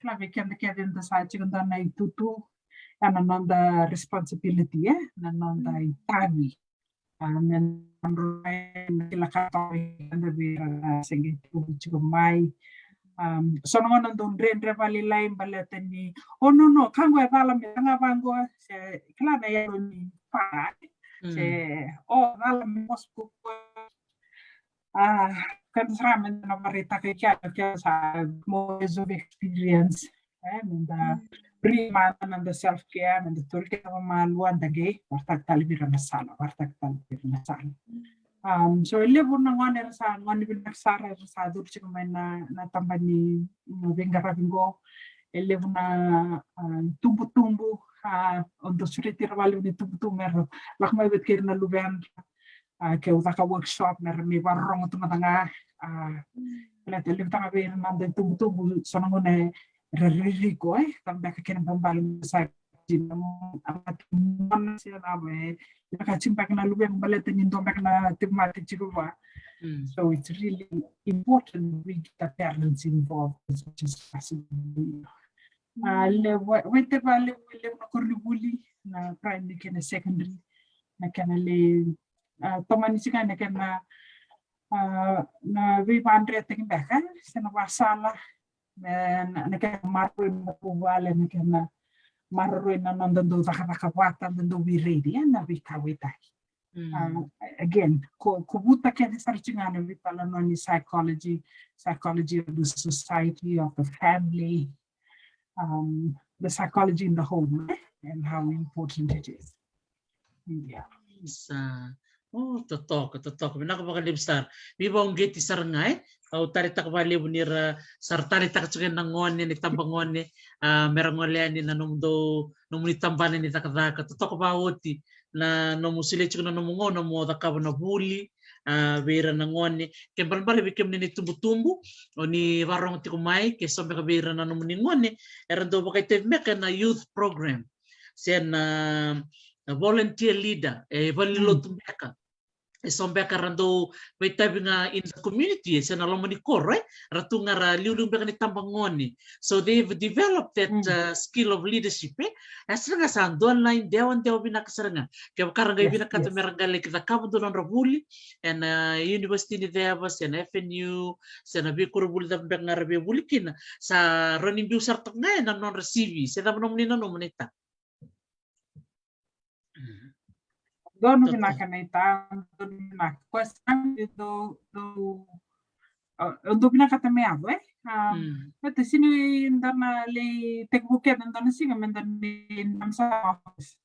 Kila vei keda kece da sa tiko dua na itutu, e na noda responsibility, e, na noda itavi. A, me na kila ka toka vei keda vei ira na se qai tu tiko mai. Um, so na gauna dau dredre vakalailai baleta ni, "Oh, no, no, ka qo e cala me taga vaqo." Se kila na yalo ni pa. Se, "Oh, cala me mosi ko." A, keda sara me na vakaraitaka i kea, kea sa more years of experience. E, me da bri mada, me da self care, me da toli keda vamalua, da qai vakaraitaka tale vei ira na sala, vakaraitaka tale vei ira na sala. Um, so e levu na gone era sa gone vinaka sara, era sa curu tiko mai na, na tabana ni, na veiqaravi qo. E levu na, a, tubutubu, a, au dau sureti ira vakalevu na itubutubu me ra lako mai vata kei ira na luvedra. A, ke au caka workshop me ra mai vakarorogo tu mada ga. A, baleta e levu taka vei ira na noda itubutubu, so na gauna era ririko, e, cava beka kena balebale sa dina, a, mate mona se cava, e, vinakati beka na luvequ baleta ni dua beka na tauvimate tiko vua. So it's really important we get the parents involved as much as possible. A, levu, vei, vei, levu, levu na koronivuli, na primary kei na secondary, na kena lai, a, tomani tiko ga na kena, a, na veivakadretaki beka, e, se na vakasala, me, na, na kena maroroi na vuvale, na kena maroroi na noda dau cakacaka vata, na dau veiraici, e, na veikauwaitaki. A, again, ko, kovuta kece sara tiko ga na veitalanoa ni psychology, psychology of the society, of the family, um, the psychology in the home, e, and how important it is. Yeah. Sa, o, totoka, totoka. Vinaka vakalevu sara. Veivakauqeti sara ga, e. Au taleitaka vakalevu ni ra sa ra taleitaka tiko na gone, na itabagone, a, me ra gole yani na nomudou, nomuni tabana ni cakacaka. Totoka vakaoti na nomu solia tiko na nomu gauna mo cakava na vuli, a, vei ira na gone. Ke balebale vei kemuni na itubutubu o ni vakarorogo tiko mai, ke so beka vei ira na nomuni gone era dau vakaitavi beka ena youth program se na, na volunteer leader, e valenilotu beka. E so beka ra dau vakaitavi ga in the community, e se na loma ni koro, e. Ra tu ga ra liuliu beka ni tabagone. So they've developed that, uh, skill of leadership, e. E sara ga sa dua na idewadewa vinaka sara ga. Kevaka ra qai vinakata me ra qai laki cakava dua na nodra vuli ena, uh, university ni ceva, se na F N U, se na veikoronivuli cava beka ga ra via vuli kina, sa rawa ni biu sara toka ga ena nodra C V. Se cava nomuni nanuma, Naita? Donu vinaka, Naita, donu vinaka. Koya sara ga dou, dou, a, dou vinakata me yaco, e? A, baleta sega ni da na lai tekivu kece ena dua na siga me da na mai damu sara office.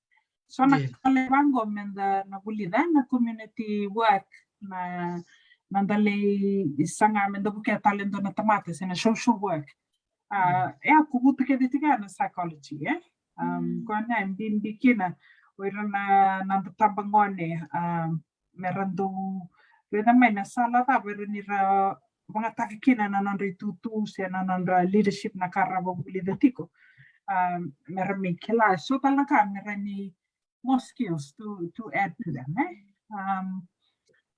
So na ka levu qo me da na vulica na community work, na, na da lai saga me da vukea tale e dua na tamata, se na social work. A, e a kovuta kece tiko ga na psychology, e? Um, koya na e bibi kina o ira na, na noda tabagone, um, me ra dau raica mai na sala cava e rawa ni ra vagataka kina na nodra itutu se na nodra leadership, na ka ra vakavulica tiko. Um, me ra mai kila so tale na ka me ra ni more skills to, to add to them, e? Um,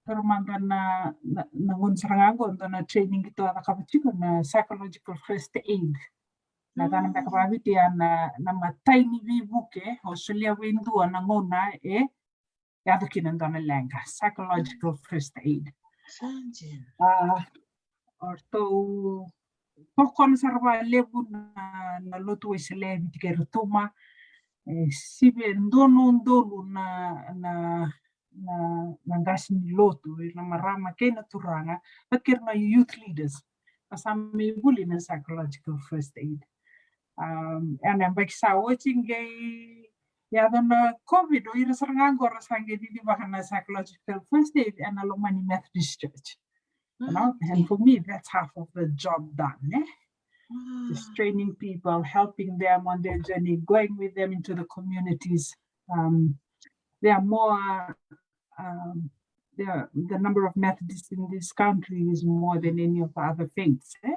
Toro mada na, na, na gauna sara ga oqo, dua na training keitou a cakava tiko na psychological first aid. Na cana beka vakaviti ya na, na matai ni veivuke, o solia vei dua na gauna e yaco kina dua na leqa, psychological first aid. A, o ratou tokona sara vakalevu na, na lotu Wesele e Viti kei Rotuma. E sivi e dua na udolu na, na, na, na qase ni lotu, na marama kei na turaga, vata kei ira na youth leaders. Ka sa mai vuli na psychological first aid. Um, ena yabaki sa oti qai yaco na COVID, o ira sara ga oqo ra sa qai cicivaka na psychological first aid ena loma ni Methodist Church. You know? And for me, that's half of the job done, eh? Just training people, helping them on their journey, going with them into the communities. Um, there are more, um, there, the number of Methodists in this country is more than any of the other faiths, eh?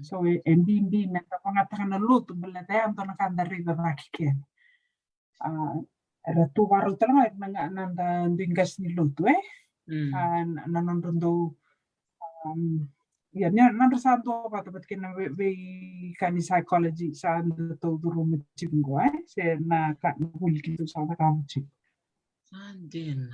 So e, e bibi me da vagataka na lotu, baleta ya dua na ka da raica cake kina. A, era tu varau tale ga na, na, na da dui qase ni lotu, eh? A, na, na nodra dau, um, ia, ni, nodra sa dua vata, vata kei na vei, veika ni psychology sa da tou curuma tiko qo, eh? Se na ka, na vuli keitou sa cakava tiko. Sa dina.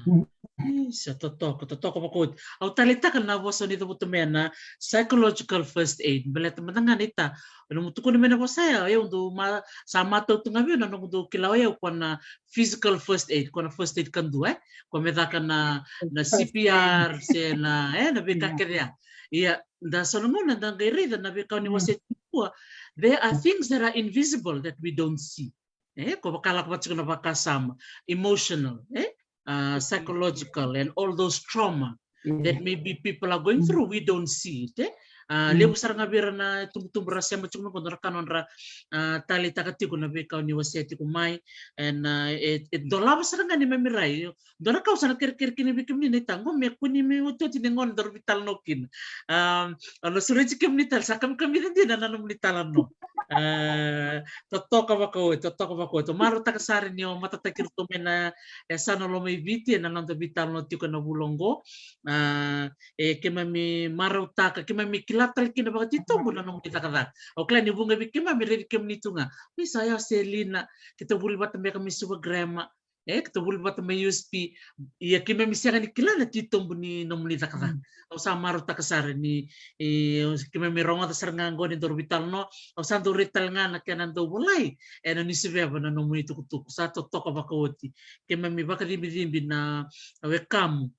Isa, totoka, totoka vakaoti. Au taleitaka na vosa ni cavuta mai na psychological first aid. Baleta mada ga naita, o nomu tukuna mai na vosa ya, o yau dau ma, sa matau tu ga vei au na noqu dau kila o yau ko na physical first aid, ko na first aid kadua, eh? Ko me caka na, na C P R, se na, eh, na veika kece ya. Ia, da so na gauna da qai raica na veika ni wasea tiko, there are things that are invisible that we don't see. Eh, ko vaka lako vata tiko na vakasama, emotional, eh, uh, psychological, and all those trauma that maybe people are going through, we don't see it, eh? Uh, levu sara ga vei ira na tubutubu ra sema tiko mai qo, dua na ka nodra, uh, taleitaka tiko na veika ni wasea tiko mai, and, uh, e, e dolava sara ga ni mami rai, dua na ka au sa na kerekere kina vei kemuni naita qo, me kua ni mai otioti ni gauna daru veitalanoa kina. Um, au na sureti kemuni tale, sa kamikamica dina na nomuni talanoa. Uh, totoka vakaoti, totoka vakaoti. Au marautaka sara ni o matataki iratou mai na, e, yasana loma i Viti ena noda veitalanoa tiko ena vula oqo. Uh, e, keimami marautaka, keimami kila tale kina vakatitobu na nomuni cakacaka. Au kila ni vuqa vei keimami raici kemuni tu ga. Isa, ya o Selina, keitou vuli vata beka mai Suva Grammar. E, keitou vuli vata mai U S P, ia keimami sega ni kila na titobu ni nomuni cakacaka. Au sa marautaka sara ni, e, keimami rogoca sara ga qo ni daru veitalanoa, au sa dau rai tale ga na kena dau volai ena niusiveva na nomuni tukutuku. Sa totoka vakaoti. Keimami vakacibicibi na wekamu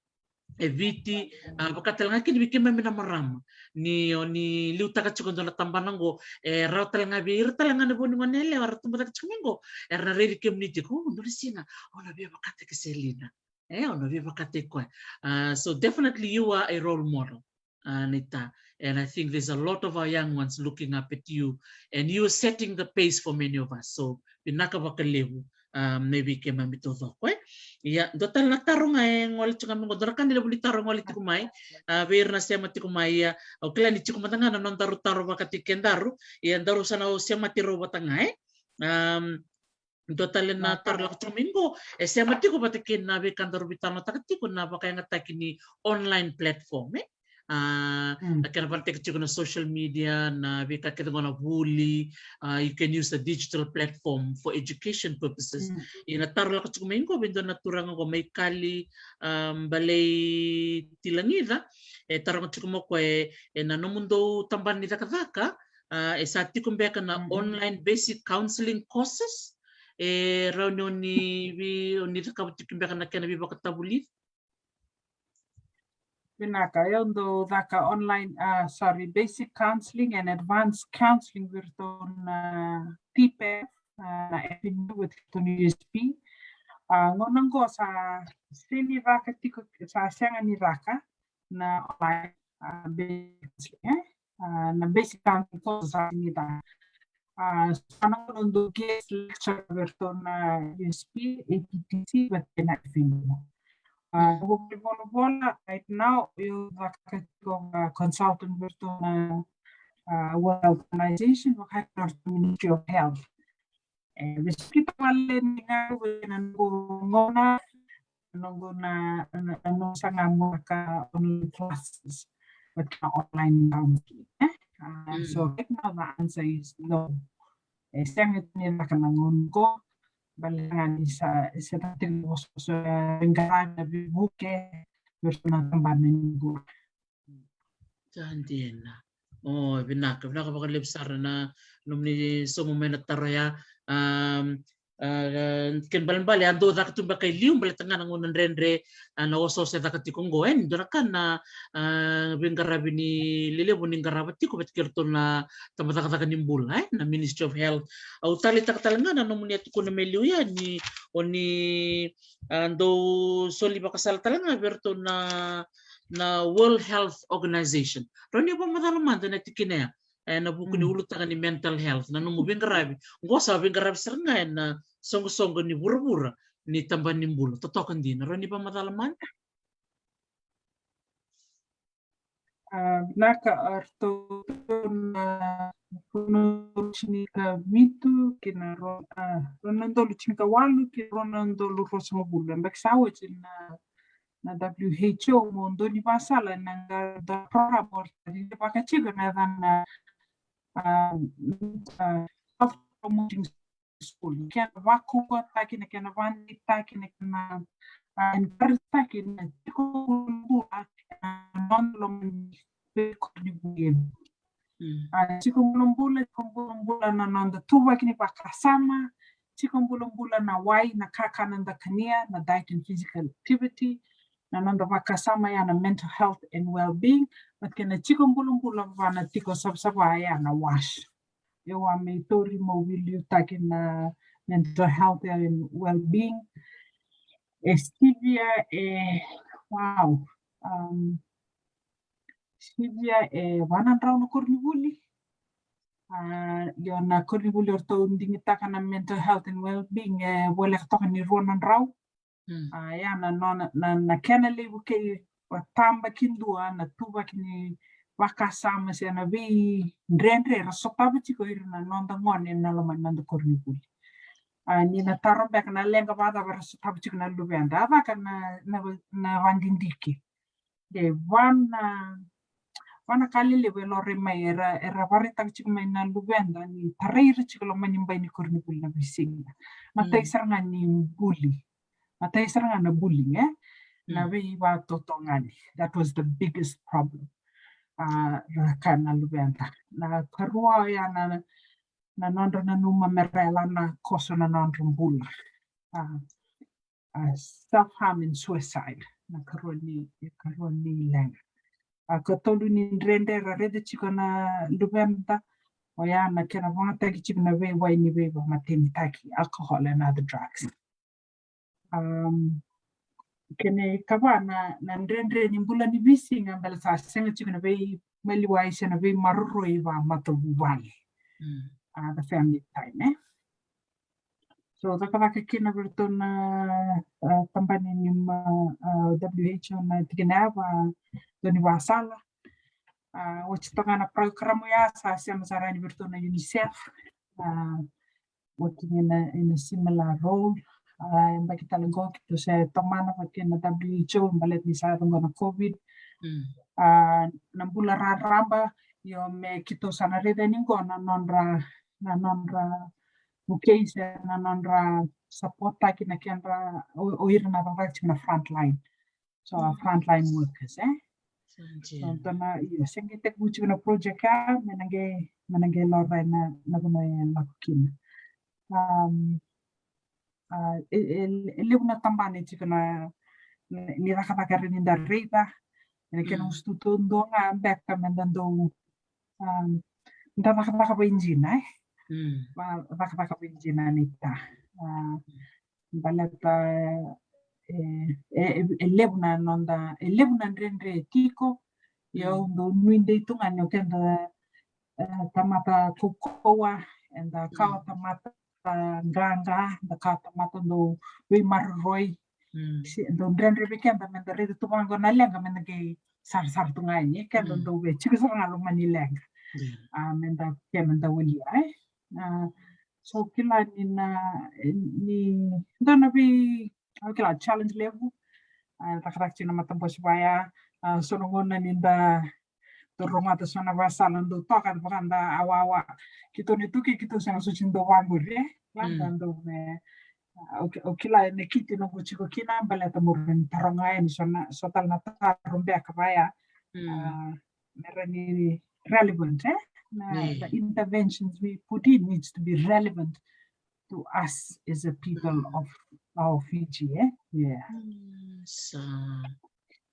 e Viti, a, vaka tale ga kina vei keimami na marama. Ni o ni liutaka tiko dua na tabana qo, e rawa tale ga vei ira tale ga na vo ni gone yalewa era tubu cake tiko mai qo, era na raici kemuni tiko, o, dua na siga au na via vakataki Selina. E, au na via vakataki koya. Uh, so definitely you are a role model, uh, naita. And I think there's a lot of our young ones looking up at you, and you are setting the pace for many of us. So vinaka vakalevu, um, mai vei keimami taucoko, e. Ia, dua tale na taro ga e gole tiko ga mai qo, dua na ka ni levu ni taro e gole tiko mai, a, vei ira na sema tiko mai, ia, au kila ni tiko mada ga na nodaru taro vakataki kedaru, ia, daru sa na semati rau vata ga, e. Um, dua tale na taro lako tiko mai qo, e sema tiko vata kei na veika daru veitalanoataka tiko na vakayagataki ni online platform, e. A, na kena vakayagataki tiko na social media, na veika kece qo na vuli, a, you can use the digital platform for education purposes. Ia na taro lako tiko mai qo vei dua na turaga qo mai Kali, a, Balei Tilagica, e taroga tiko mai o koya, e, ena nomudou tabana ni cakacaka, a, e sa tiko beka na online basic counselling courses, e rawa ni o ni vei, o ni cakava tiko beka na kena veivakatavulici. Vinaka, au dau caka online, a, sorry, basic counselling and advanced counselling vei iratou na T P F, a, na F N U vei iratou na U S P. A, gauna qo sa sega ni caka tiko, sa sega ni caka na online, a, basic, e? A, na basic counselling course sa sega ni caka. A, sa na gauna dau guest lecturer vei iratou na U S P, A P T C, vata kei na F N U. A, noqu volavola right now, au caka tiko, a, consultant vei iratou na, a, World Health Organization, vaka kina Ministry of Health. E, veisukita wale ni gauna, na noqu gauna, noqu na, na, na noqu saga mo ka online classes, but ka online counseling, eh? Uh, so right now the answer is no. E sega ni caka na gauna qo, baleta ga ni sa, e se tiko na vosavosa, e, qaravi na veivuke, vei iratou na tabana ni bula. Sa dina. O, vinaka, vinaka vakalevu sara na nomuni sauma mai na taro ya. Um, uh, kena ibalebale a dau caka tu beka e liu, baleta ga na gauna dredre, a, na osooso e caka tiko qo, e, ni dua na ka na, a, veiqaravi ni lelevu ni qarava tiko vata kei iratou na tabacakacaka ni bula, e, na Ministry of Health. Au taleitaka tale ga na nomuni a tukuna mai liu ya ni o ni, a, dau soli vakasala tale ga vei iratou na, na World Health Organization. Rawa ni vakamacala mada na tikina ya, e, na vuku ni ulutaga ni mental health, na nomu veiqaravi. Qo sa veiqaravi sara ga ena soqosoqo ni vuravura ni tabana ni bula. Totoka dina, rawa ni vakamacala mada? A, vinaka, a, ratou na, na tinikavitu kei na ro-, a, rua na udolu tinikawalu kei na rua na udolu ruasagavulu. Yabaki sa oti na, na W H O mo dua ni vasala na qara program o ira ni vakatiko na yacana, a, a, health promoting school. Kena vakaukauataki, na kena vakadeitaki, na kena, a, encourage-taki na tiko bulabula ena noda loma ni veikoroni vuli. Mm. A, tiko bulabula, tiko bulabula na noda tuvaki ni vakasama, tiko bulabula na wai, na kakana da kania, na diet and physical activity, na noda vakasama ya na mental health and well-being, but kena tiko bulabula vua na tiko savasava ya na WASH. Au a mai tauri meu veiliutaki na mental health and well-being. E sivia e, wow. Um, sivia e va na drau na koronivuli. A, io na koronivuli o ratou digitaka na mental health and well-being e voleka toka ni rua na drau. Mm. A, ya na nona, na, na kena levu kei vakatabakidua na tuvaki ni vakasama se na veidredre era sotava tiko ira na noda gone ena loma ni noda koronivuli. A, ni na taro beka na leqa vakacava era sotava tiko na luveda, a caka na, na, na vakadidike. De va na, va na ka lelevu e laurai mai, era, era vakaraitaka tiko mai na luveda ni tarai ira tiko loma ni bai ni koronivuli na veisiga. Matai sara ga ni buli. Matai sara ga na bullying, e? Na veivakatotogani. That was the biggest problem. A, ra kaya na luveda. Na karua oya na, na nodra nanuma me ra yalana koso na nodra bula. A, a, self harm and suicide. Na karua ni, karua ni leqa. A, katolu ni dredre ra raica tiko na luveda, oya na kena vagataki tiko na veiwai ni veivakamatenitaki, alcohol and other drugs. Um, kena ikava na, na dredre ni bula ni veisiga, baleta sa sega tiko na veimaliwai se na veimaroroi vakamatavuvale. Mm. A, the family time, e? So, cakacaka kina vei iratou na, a, tabana ni ma, a, W H O na tikina ya, va, dua ni vasala. A, oti toka na program ya, sa sema sara yani vei iratou na UNICEF. A, working in a, in a similar role. A, yabaki tale qo keitou se tomana vata kei na W H O, baleta ni sa yaco qo na COVID. Mm. A, na bula raraba, io me keitou sa na raica yani qo na nodra, na nodra vukei se na nodra support-taki na kedra, o, o ira na cakacaka tiko na frontline. So, a, frontline workers, e? Sa dina. So, dua na, io, se qai tekivu tiko na project ya, me na qai, me na qai laurai na, na vanua e lako kina. Um, a, e, e, e levu na tabana e tiko na, ni, ni cakacaka era ni da raica, e na kena usutu taudua ga beka me da dau, um, da cakacaka vakaidina, e? Mm. Va, cakacaka vakaidina ni ta. A, baleta, e, e, e levu na noda, e levu na dredre e tiko, ia au dau nuidei tu ga ni o keda, e, tamata kaukauwa, eda kawa tamata qaqa, da kawa tamata dau veimaroroi. Mm. Se dau dredre vei keda me da raica tu vaqo na leqa me da qai sarasara tu ga yani, keda dau vei tiko sara ga loma ni leqa. A, me da, ke me da walia, e? A, so kila ni na, ni, dua na vei, au kila challenge levu, A, cakacaka tiko na matabose vaya, a, so na gauna ni da dau rogoca so na vakasala dau toka vaka da awawa. Keitou ni tuki, keitou sega soti dau vaqori, e? La da dau me, a, au ki-, au kila e nakiti noqu tiko kina, baleta meu rawa ni taroga yani so na, so tale na taro beka vaya. A, me rawa ni relevant, e? Na, the interventions we put in needs to be relevant to us as a people of, of Fiji, e? Yeah. Sa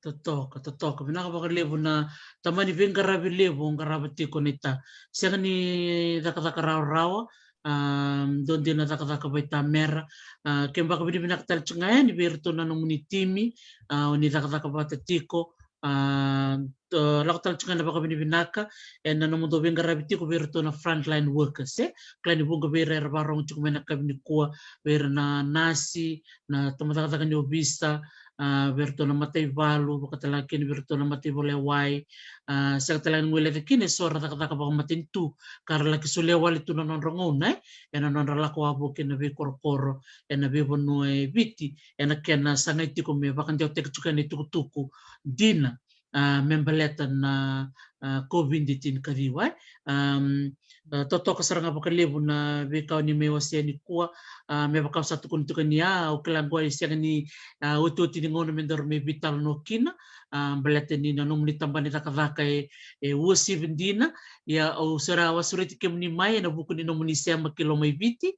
totoka, totoka. Vinaka vakalevu na tamani veiqaravi levu o qarava tiko, Naita. Sega ni cakacaka rawarawa, a, dua dina cakacaka vakaitamera. A, keimami vakavinavinaka tale tiko ga yani vei iratou na nomuni timi, a, o ni cakacaka vata tiko, a, lako tale tiko ga na vakavinavinaka ena nomudou veiqaravi tiko vei iratou na frontline workers, e? Kila ni vuqa vei ira era vakarorogo tiko mai na yakavi nikua, vei ira na nasi, na tamata cakacaka ni ovisa, a, vei iratou na mataivalu, vaka tale ga kina vei iratou na mataivalu e wai, a, sega tale ga ni guileca kina eso era cakacaka vakamatanitu, ka ra laki solia wale tu na nodra gauna, e, ena nodra lako wavoki ena veikorokoro, ena veivanua e Viti, ena kena sagai tiko me vakadewataki tiko ena itukutuku dina, a, me baleta na, a, COVID tinikaciwa, e. Am, a, totoka sara ga vakalevu na veika o ni mai wasea nikua, a, me vaka au sa tukuna tiko ni, a, au kila qo e sega ni, a, otioti ni gauna me daru mai veitalanoa kina, a, baleta ni na nomuni tabana ni cakacaka e, e uasivi dina, ia au sa ra vakasureti kemuni mai ena vuku ni nomuni sema ki Lomaiviti,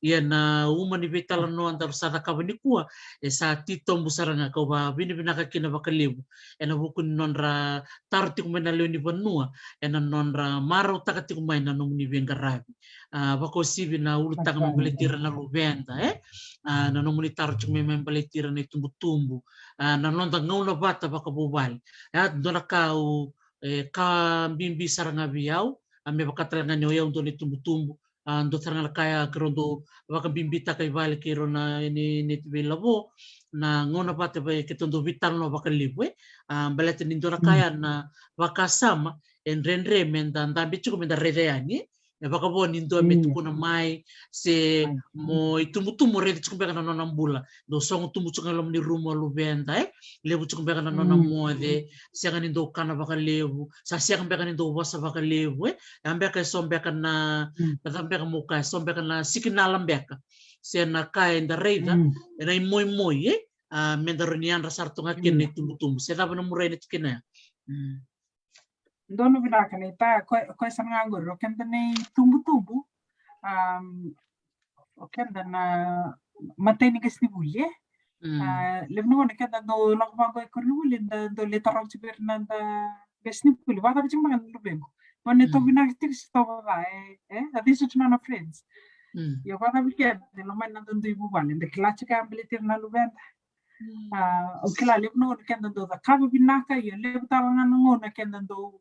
ia na uma ni veitalanoa daru sa cakava nikua, e sa titobu sara ga, kau vakavinavinaka kina vakalevu ena vuku ni nodra taro tiko mai na lewe ni vanua, ena nodra marautaka tiko mai na nomuni veiqaravi. A, vakauasivi na ulutaga me baleti ira na luveda, e? A, na nomuni taro tiko mai me baleti ira na itubutubu. A, na noda gauna vata vakavuvale. A, dua na ka au, e, ka bibi sara ga vei au, a, me vaka tale ga ni o yau dua na itubutubu, a, dua tale ga na ka ya keirau dau vakabibitaka i vale keirau na ni, ni veiilavo, na gauna vata vei keitou dau veitalanoa vakalevu, e. A, baleta ni dua na ka ya na vakasama e dredre me da dabe tiko me da raica yani, e. E vakavo ni dua me tukuna mai, se mo itubutubu raica tiko beka na nona bula. Dau sogo tubu tiko ga e loma ni rumu a luveda, e. Levu tiko beka na nona moce, sega ni dau kana vakalevu, sa sega beka ni dau vosa vakalevu, e. A beka e so beka na, na cava beka mo kaya, e so beka na sikinala beka. Se na ka eda raica ena imoimoi, e. A, me da rawa ni yadra sara tu ga kina na itubutubu. Se cava na muria na tikina ya. Donu vinaka Naita, ko, ko e sa na qori, o keda na itubutubu, am, o keda na matai ni qasenivuli, e? A, levu na gauna keda dau lako vaqo e koronivuli, da dau lai taroga tiko vei ira na noda qasenivuli, vakacava tiko beka na luvequ. Gauna e tau vinaka tiko se tau vaka, e, e, a, these are not friends. Ia vakacava keda, e loma ni noda dui vuvale, da kila tiko ya baleti ira na luveda. A, au kila levu na gauna keda dau cakava vinaka, ia levu tale ga na gauna keda dau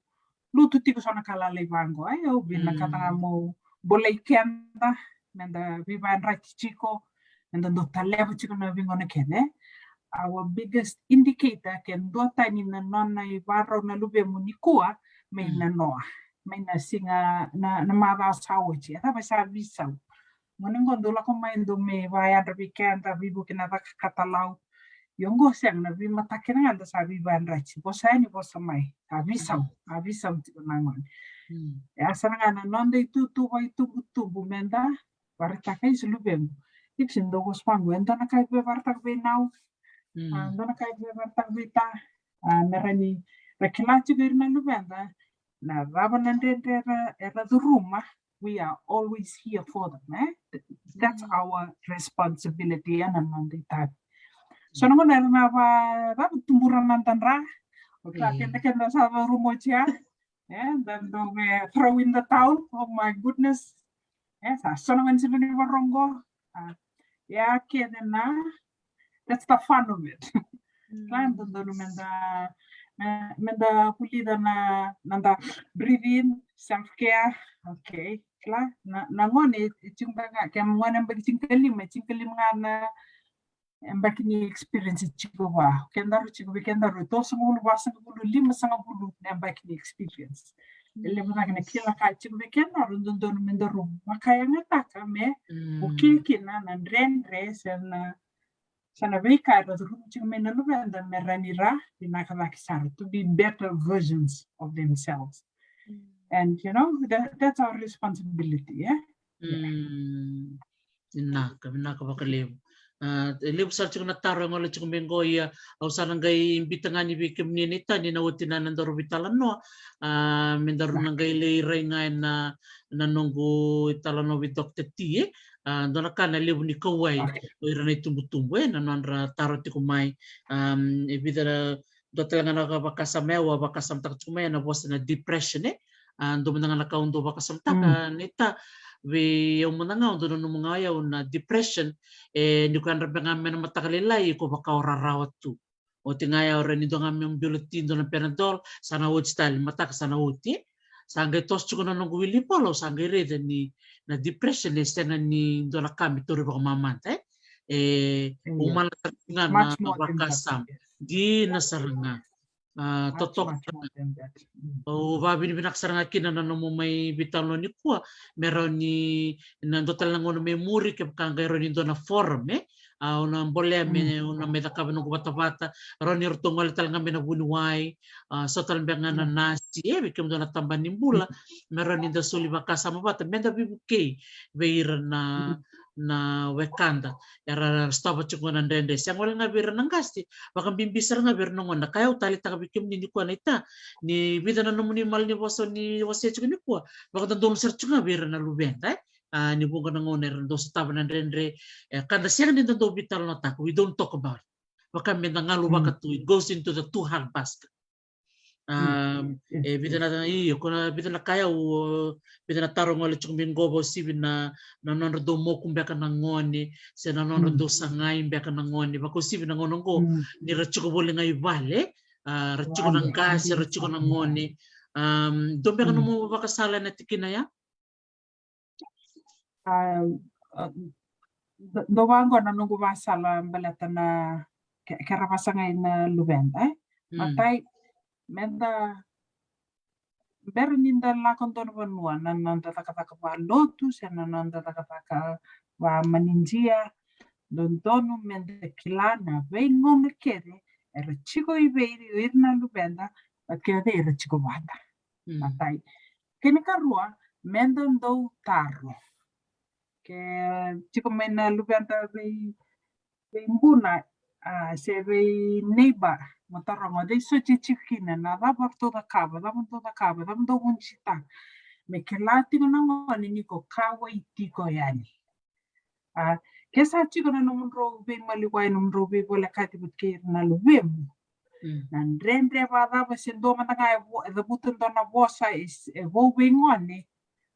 lutu tiko so na ka lalai vaqo, e, au vinakata ga meu bolei keda, me da veivakayadrati tiko, me da dau taleva tiko na veigauna kece. Our biggest indicator ke duatani na nona ivakarau na luvemu nikua, mai na noa, mai na siga, na, na macawa sa oti, e cava sa veisau. Gauna qo dau lako mai dau mai vakayadra vei keda, veivuke na caka katalau. Ia qo sega, na veimataka kece ga da sa veivakayadrati, vosa yani vosa mai, a veisau, a veisau tiko na gone. E a sara ga na noda itutu vakaitubutubu me da vakaraitaka, isa luvequ, iko se dau vosa vaqo, e dua na ka e vakaraitaka vei nau, a, dua na ka e vakaraitaka vei ta, a, me ra ni ra kila tiko ira na luveda na cava na dredre era, era curuma, we are always here for them, e? That's our responsibility, e na noda itavi. So na gauna era na va, va tubura na dadra, o kila keda, keda sa curuma oti ya, e, da dau me throw in the towel, oh my goodness. E, sa so na gauna ni sa ni vakarogo. A, ia kece na, that's the fun of it. Kila, dodonu me da, me, me da vulica na, na da breathe in, self care. Okay, kila, na, na gone e tiko beka, ke gone yabaki tinikalima, tinikalima ga na yabaki ni experience e tiko vua. Kedaru tiko vei kedaru e tolusagavulu, vasagavulu, limasagavulu na yabaki ni experience. E levu cake na kila ka e tiko vei kedaru, dodonu me daru vakayagataka me vukei kina na dredre se na Sa na veika era curumi tiko mai na luveda me ra ni ra vinaka cake sara, to be better versions of themselves. And you know, that, that's our responsibility, yeah? Mm. Vinaka, vinaka vakalevu. A, e levu sara tiko na taro e gole tiko mai qo, ia au sa na qai bita ga ni vei kemuni na itani na oti na, na daru veitalanoa. A, me daru na qai lai rai ga ena, na noqu italanoa vei Doctor T, e. A, dua na ka na levu ni kauwai o ira na itubutubu, e, na nodra taro tiko mai. A, e vica na, dua tale ga na vakasama au a vakasamataka tiko mai ena vosa na depression, e. A, dua mada ga na ka au dau vakasamataka na ita, vei au mada ga au dau nanuma ga o yau na depression, e, ni ko yadra beka ga mai na mataka lailai ko vaka o rarawa tu. Oti ga ya o rai ni dua ga me bilo ti dua na Panadol, sa na oti tale, mataka sa na oti, e. Sa qai toso tiko na noqu wili vola, au sa qai raica ni na depression e sega ni dua na ka me tauri vakamamada, e. E, umana sara ga na vakasama. Dina sara ga. A, totoka. Au vavinavinaka sara ga kina na nomu mai veitalanoa nikua, me rawa ni na dua tale na gauna mai muri kevaka qai rawa ni dua na forum, e. A, au na bolea me, au na mai cakava noqu vatavata, rawa ni ratou gole tale ga mai na vuniwai, a, so tale beka ga na nasi, e, vei kemudou na tabana ni bula, me rawa ni da soli vakasama vata, me da veivukei vei ira na, na wekada era sotava tiko na dredre. Se gole ga vei ira na qase, vakabibi sara ga vei ira na gone. Na ka au taleitaka vei kemuni nikua na ita, ni vica na nomuni malanivosa ni wasea tiko nikua, vakadodonu sara tiko ga vei ira na luveda, e. A, ni vuqa na gauna era dau sotava na dredre, e, ka da sega ni da dau veitalanoataka, we don't talk about it. Vaka me da galuvaka tu, it goes into the too hard basket. A, e vica na, io, ko na vica na ka au, vica na taro gole tiko mai qo, vakauasivi na, na nodra dau moku beka na gone, se na nodra dau sagai beka na gone, vakauasivi na gauna qo ni ra tiko voli ga i vale, a, ra tiko na qase, ra tiko na gone. A, dua beka nomu vakasala ena tikina ya? A, a, dau, dau vaqo na noqu vakasala baleta na ke, ke ra vasagai na luveda, e. Matai, me da, bera ni da lako dua na vanua, na noda cakacaka valotu se na noda cakacaka vamanidia, dodonu me da kila na veigauna kece era tiko i vei ira na luveda, na kece era tiko vata. Matai. Kena ikarua, me da dau taro. Ke tiko mai na luveda vei, vei buna, a, se vei neighbor, mo taroga, o cei soti e tiko kina, na cava ratou cakava, cava dou cakava, cava dou vunisitaka. Me kila tiko na gone ni ko kauwai tiko yani. A, ke sa tiko na nomudrau veimaliwai, nomudrau veivolekati vata kei ira na luvemu, na dredre vakacava se dua mada ga e vo, e cavuta dua na vosa e, e vou vei gone,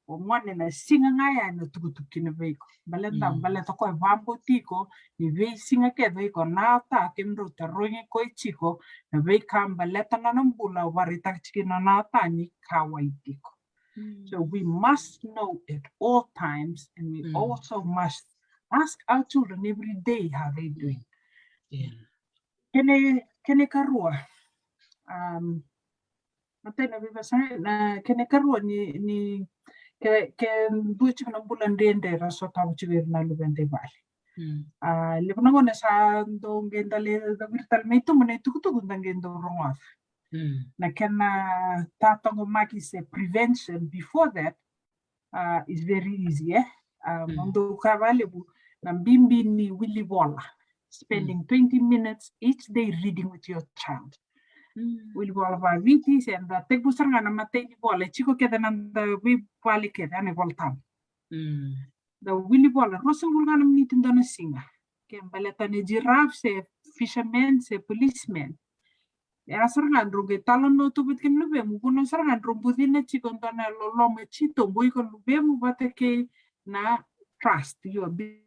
o gone na siga ga ya ena tukutuku kina vei iko. Baleta, baleta ko e vakabauti iko ni veisiga kece iko na ota, kemudrau tarogi koya tiko na veika baleta na nona bula, o vakaraitaka tiko kina na ota ni kauwai tiko. So we must know at all times, and we also must ask our children every day how they doing. Kena, kena ikarua. Um, matai na veivakasagai, na kena ikarua ni, ni ke, ke dua tiko na bula dredre era sotava tiko ira na luveda i vale. A, levu na gauna sa dau qai da lai cavira tale mai tuba na itukutuku da qai dau rogoca. Na kena tataqomaki se prevention before that, uh, is very easy, e. A, mo dou kaya vakalevu na bibi ni wili vola. Spending twenty minutes each day reading with your child. Wili vola vakaviti, se da tekivu sara ga na matai ni vola, e tiko kece na noda veivale kece, a, na iVolatabu. Da wili vola ruasagavulu ga na miniti dua na siga. Ke baleta na giraffe, se fisherman, se policeman. E a sara ga drau qai talanoa tu vata kei na luvemu, vuna sara ga drau bucina tiko dua na loloma titobu, iko luvemu vata kei na trust, you are be-,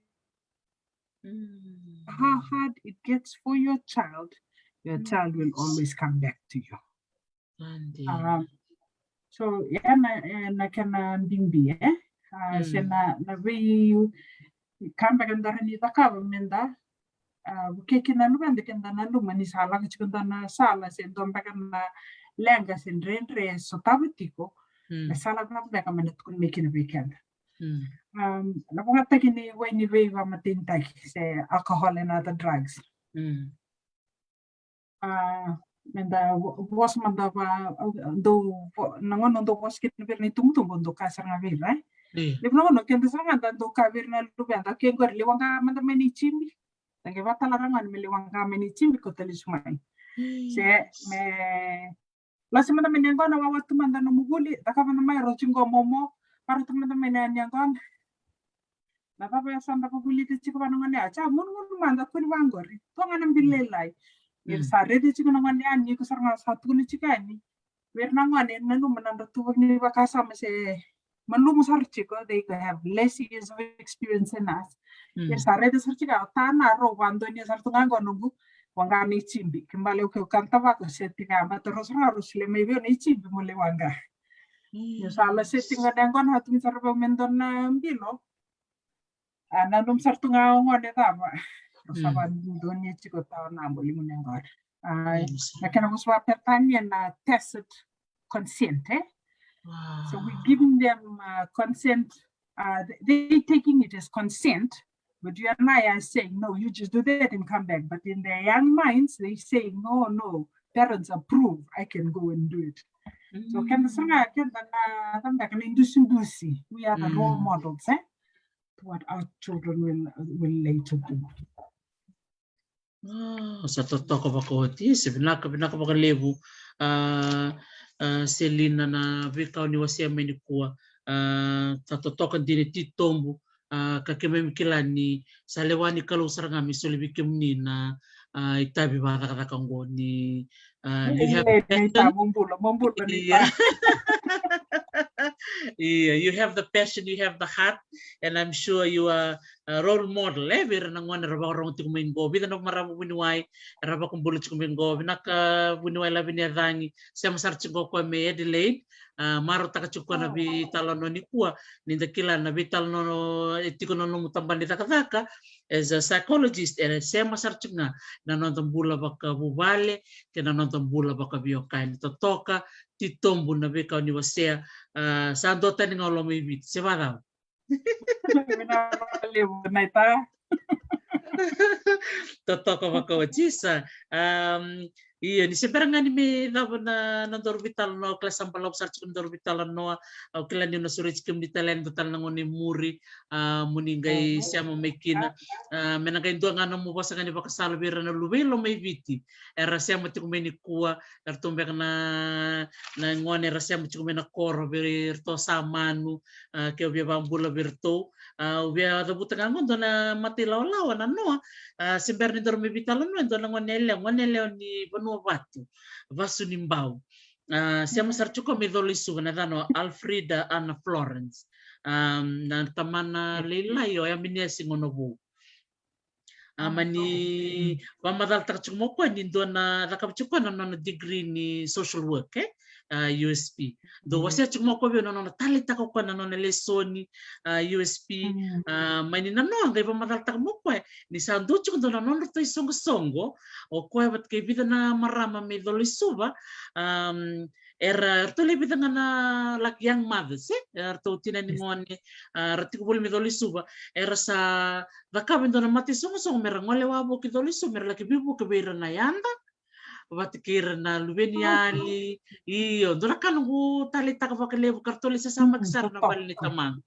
how hard it gets for your child, your child will always come back to you. A, so, ya na, e, na kena bibi, e. A, se na, na veika beka da rawa ni cakava me da, a, vukei kina na luveda ke da nanuma ni sa lako tiko dua na sala, se dua beka na leqa se dredre e sotava tiko, na sala cava beka me na tukuni mai kina vei keda. Mm. Um, na vakayagataki ni wai ni veivakamatenitaki se alcohol and other drugs. Mm. A, meda vo-, vosa mada va, dou vo-, na gauna dou vosa kina vei ira na itubutubu, dou kaya sara ga vei ira, e? Io. Levu na gauna keda sara ga da dou kaya vei ira na luveda, okay, qori lewa ga mada mai na ijibi. Da qai vakatalara gone me lewa ga mai na ijibi, kauta lesu mai. Io. Se me lasi mada mai na yaqona, wawa tu mada nomu vuli, cakava mada mai, rauti qo momo, varauta mada mai na yaqona. Na cava e sa da vulica tiko vua na gone ya? Sa gunugunu mada, kua ni vaqori. Toka ga na bilailai. Ni ra sa raica tiko na gone ya, ni ko sara ga sa tukuna tiko yani. Vei ira na gone, nanuma na nodratou ni vakasama se malumu sara tiko, they have less years of experience than us. Mm. Era sa raica sara tiko, o tana rau vadonia sara tu ga qo noqu waqa na ijibi. Ke bale au ke au kanta vaka, se tiko ga, baleta rau sara ga rau solia mai vei au na ijibi mo lai waqa. Mm. Niu sa laseti ga na yaqona, au tukuna sara vei au me dua na bilo. A, nanuma sara tu ga o gone cava. Rau sa vadonia tiko, tawa na boli mo na yaqona. A, na kena vosa vakaperitania na tacit consent, e? So we giving them, uh, consent. Uh, th-, they taking it as consent, but you and I are saying, "No, you just do that and come back." But in their young minds, they say, "No, no, parents approve, I can go and do it." So keda sara ga, keda na, keda na indusidusi. We are the role models, eh? To what our children will, will later do. Ah, sa totoka vakaoti, se vinaka, vinaka vakalevu. Ah, ah, Selina, na veika o ni wasea mai nikua. Ah, sa totoka dina, titobu. Ah, ka keimami kila ni sa lewa ni Kalou sara ga me soli vei kemuni na, ah, itavi vakacakacaka oqo ni, ah, you have a passion. Ia, you have the passion, you have the heart, and I'm sure you are a role model, e, vei ira na gone era vakarogo tiko mai qo. Vica na marama vuniwai era vakabula tiko mai qo. Vinaka vuniwai Laviniyacagi, sema sara tiko o koya mai Adelaide. Ah, marautaka tiko na veitalanoa nikua, ni da kila na veitalanoa e tiko na nomu tabana ni cakacaka as a psychologist, e sema sara tiko ga na noda bula vakavuvale kei na noda bula vakaveiwekani. Totoka, titobu na veika o ni wasea. Ah, sa dua tani ga o Lomaiviti, se vacava? Vinaka vakalevu, Naita. Totoka vakaoti, sa. Um, io, ni se bera ga ni me cava na, na nodaru veitalanoa, au kila sa balavu sara tiko na nodaru veitalanoa, au kila niu na sureti kemuni tale yani dua tale na gauna e muri, ah, mo ni qai sema mai kina. Ah, me na qai dua ga nomu vosa ga ni vakasala vei ira na luve i Lomaiviti era sema tiko mai nikua, eratou beka na, na gone era sema tiko mai na koro vei iratou sa manu, ah, ke au via vakabula vei iratou. Ah, au via cavuta ga qo dua na mata ilawalawa na noa, ah, se bera ni daru mai veitalanoa, e dua na gone yalewa, gone yalewa ni Vanuavatu, Vasunibau. Ah, sema sara tiko mai Colo-i-Suva, na yacana o Alfreda Anna Florence. Ah, na tamana lailai o Yaminiasi Gonavou. Ah, mani vakamacalataka tiko mai o koya ni dua na, cakava tiko o koya na nona degree ni social work, e? Ah, U S P. Dau wasea tiko mai o koya vei au na nona taleitaka o koya na nona lesoni, ah, U S P. Ah, mani nanoa qai vakamacalataka mai o koya ni sa dau tiko dua na nodratou isoqosoqo o koya vata kei vica na marama mai Colo-i-Suva. Um, era, eratou lai vica ga na, like, young mothers, e? Eratou tina ni gone, ah, era tiko voli mai Colo-i-Suva, era sa cakava e dua na mata isoqosoqo me ra gole wavoki Colo-i-Suva, me ra laki veivuke vei ira na yada vata kei ira na luveniyali. Io, dua na ka noqu taleitaka vakalevu, ka ratou lai sasamaki sara na vale ni tamaqu.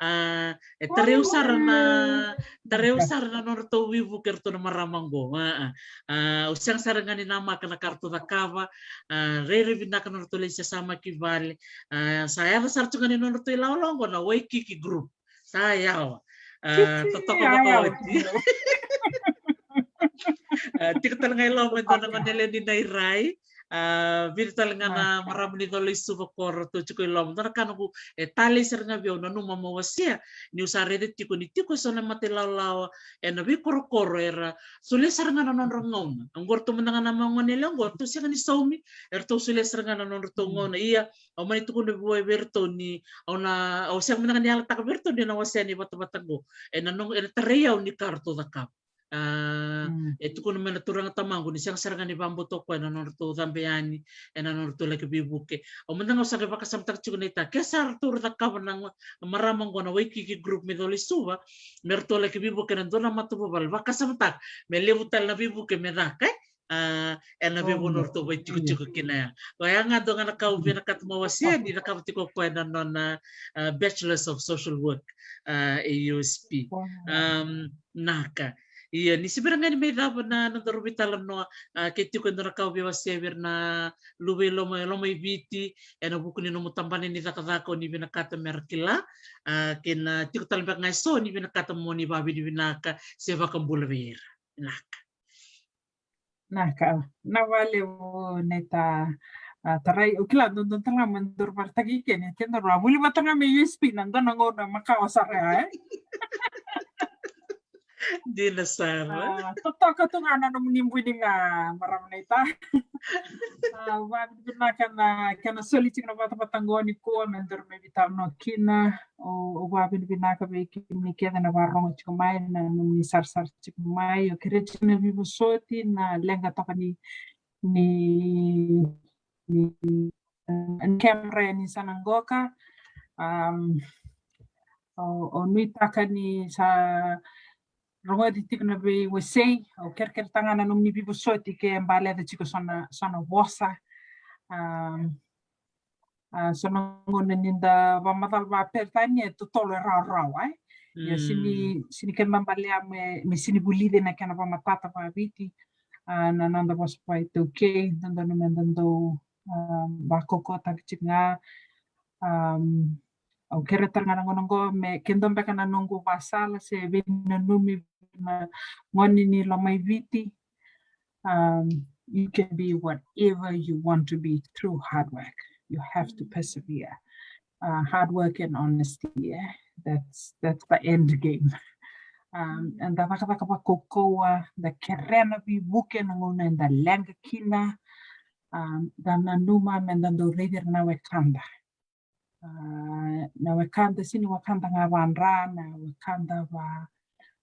Ah, e tarai au sara na, tarai au sara na nodratou veivuke eratou na marama qo. Ah, ah. Ah, au sega sara ga ni namaka na ka ratou cakava. Ah, rairai vinaka nodratou lai sasamaki vale. Ah, sa yaco sara tu ga ni nodratou ilawalawa qo na Waikiki group. Sa yawa. Ah, totoka vakaoti. Ah, tiko tale ga i loma e dua na gone yalewa ni Nairai. Ah, vica tale ga na marama ni Colo-i-Suva ko ratou tiko i loma. Dua na ka noqu e talei sara ga vei au, nanuma mo wasea, niu sa raica tiko ni tiko eso na mata ilawalawa ena veikorokoro era solia sara ga na nodra gauna. Oqo ratou mada ga na gone yalewa oqo, ratou sega ni saumi, eratou solia sara ga na nodratou gauna. Ia, au mani tukuna vua vei iratou ni au na, au sega mada ga ni yalataka vei iratou ni na wasea na ivatavata qo. Ena noqu, ena tarai au ni ka ratou cakava. A, e tukuna mai na turaga tamaqu ni sega sara ga ni vakabauta o koya na nodratou cabe yani ena nodratou laki veivuke. Au mada ga au sa qai vakasamataka tiko naita, ke sa ratou ra cakava na marama oqo na Waikiki group mai Colo-i-Suva me ratou laki veivuke ena dua na matavuvale, vakasamataka me levu tale na veivuke me caka, e? A, ena veivanua ratou vakaitiko kina ya. Koya ga dua ga na ka au vinakata mo wasea ni cakava tiko o koya na nona, a, Bachelors of Social Work, a, e U S P. Naka. Ia, ni se bera ga ni mai cava na nodaru veitalanoa, a, ke tiko e dua na ka au via wasea vei ira na luve i Loma, Loma i Viti ena vuku ni nomu tabana ni cakacaka o ni vinakata me ra kila, a, kei na tiko tale beka ga eso ni vinakata mo ni vakavinavinaka se vakabula vei ira. Naka. Naka, na vale o neta, a, tarai, o kila dodonu tale ga me daru vakaraitaki kina, ke daru a vuli vata ga me U S P na dua na gauna makawa sara ya, e? Dina sara. A, totoka tu ga na nomuni bui ni ga marama naita. A, vakavinavinaka na kena soli tiko na vatavata qo nikua me daru mai veitalanoa kina. O, o vakavinavinaka vei kemuni kece na varogo tiko mai, na nomuni sarasara tiko mai. O kerea tiko na veivosoti, na leqa toka ni, ni, ni, ni camera ni sa na qoka. Um, o, o nuitaka ni sa rogoci tiko na veiwasei, o kerekeretaka ga na nomuni veivosoti ke baleca tiko so na, so na vosa. Um, A, so na gauna ni da vakamacala vakaperitania e totolo e rawarawa, e? Ia, sini, sini kena balea me, me sini vulici na kena vakamatata vakaviti. A, na noda vosa vakaitaukei, dodonu me da dau, a, vakaukauwataki tiko ga. Am, au kerea tale ga na gauna oqo me, ke dua beka na noqu vakasala se veinanumi na gone ni Lomaiviti. Um, you can be whatever you want to be through hard work. You have to persevere. Uh, hard work and honesty, yeah? That's, that's the end game. Um, and da cakacaka vakaukauwa, da kerea na veivuke na gauna eda leqa kina. Um, da nanuma me da dau raici ira na wekada. A, na wekada, sini wekada ga vadra, na wekada va,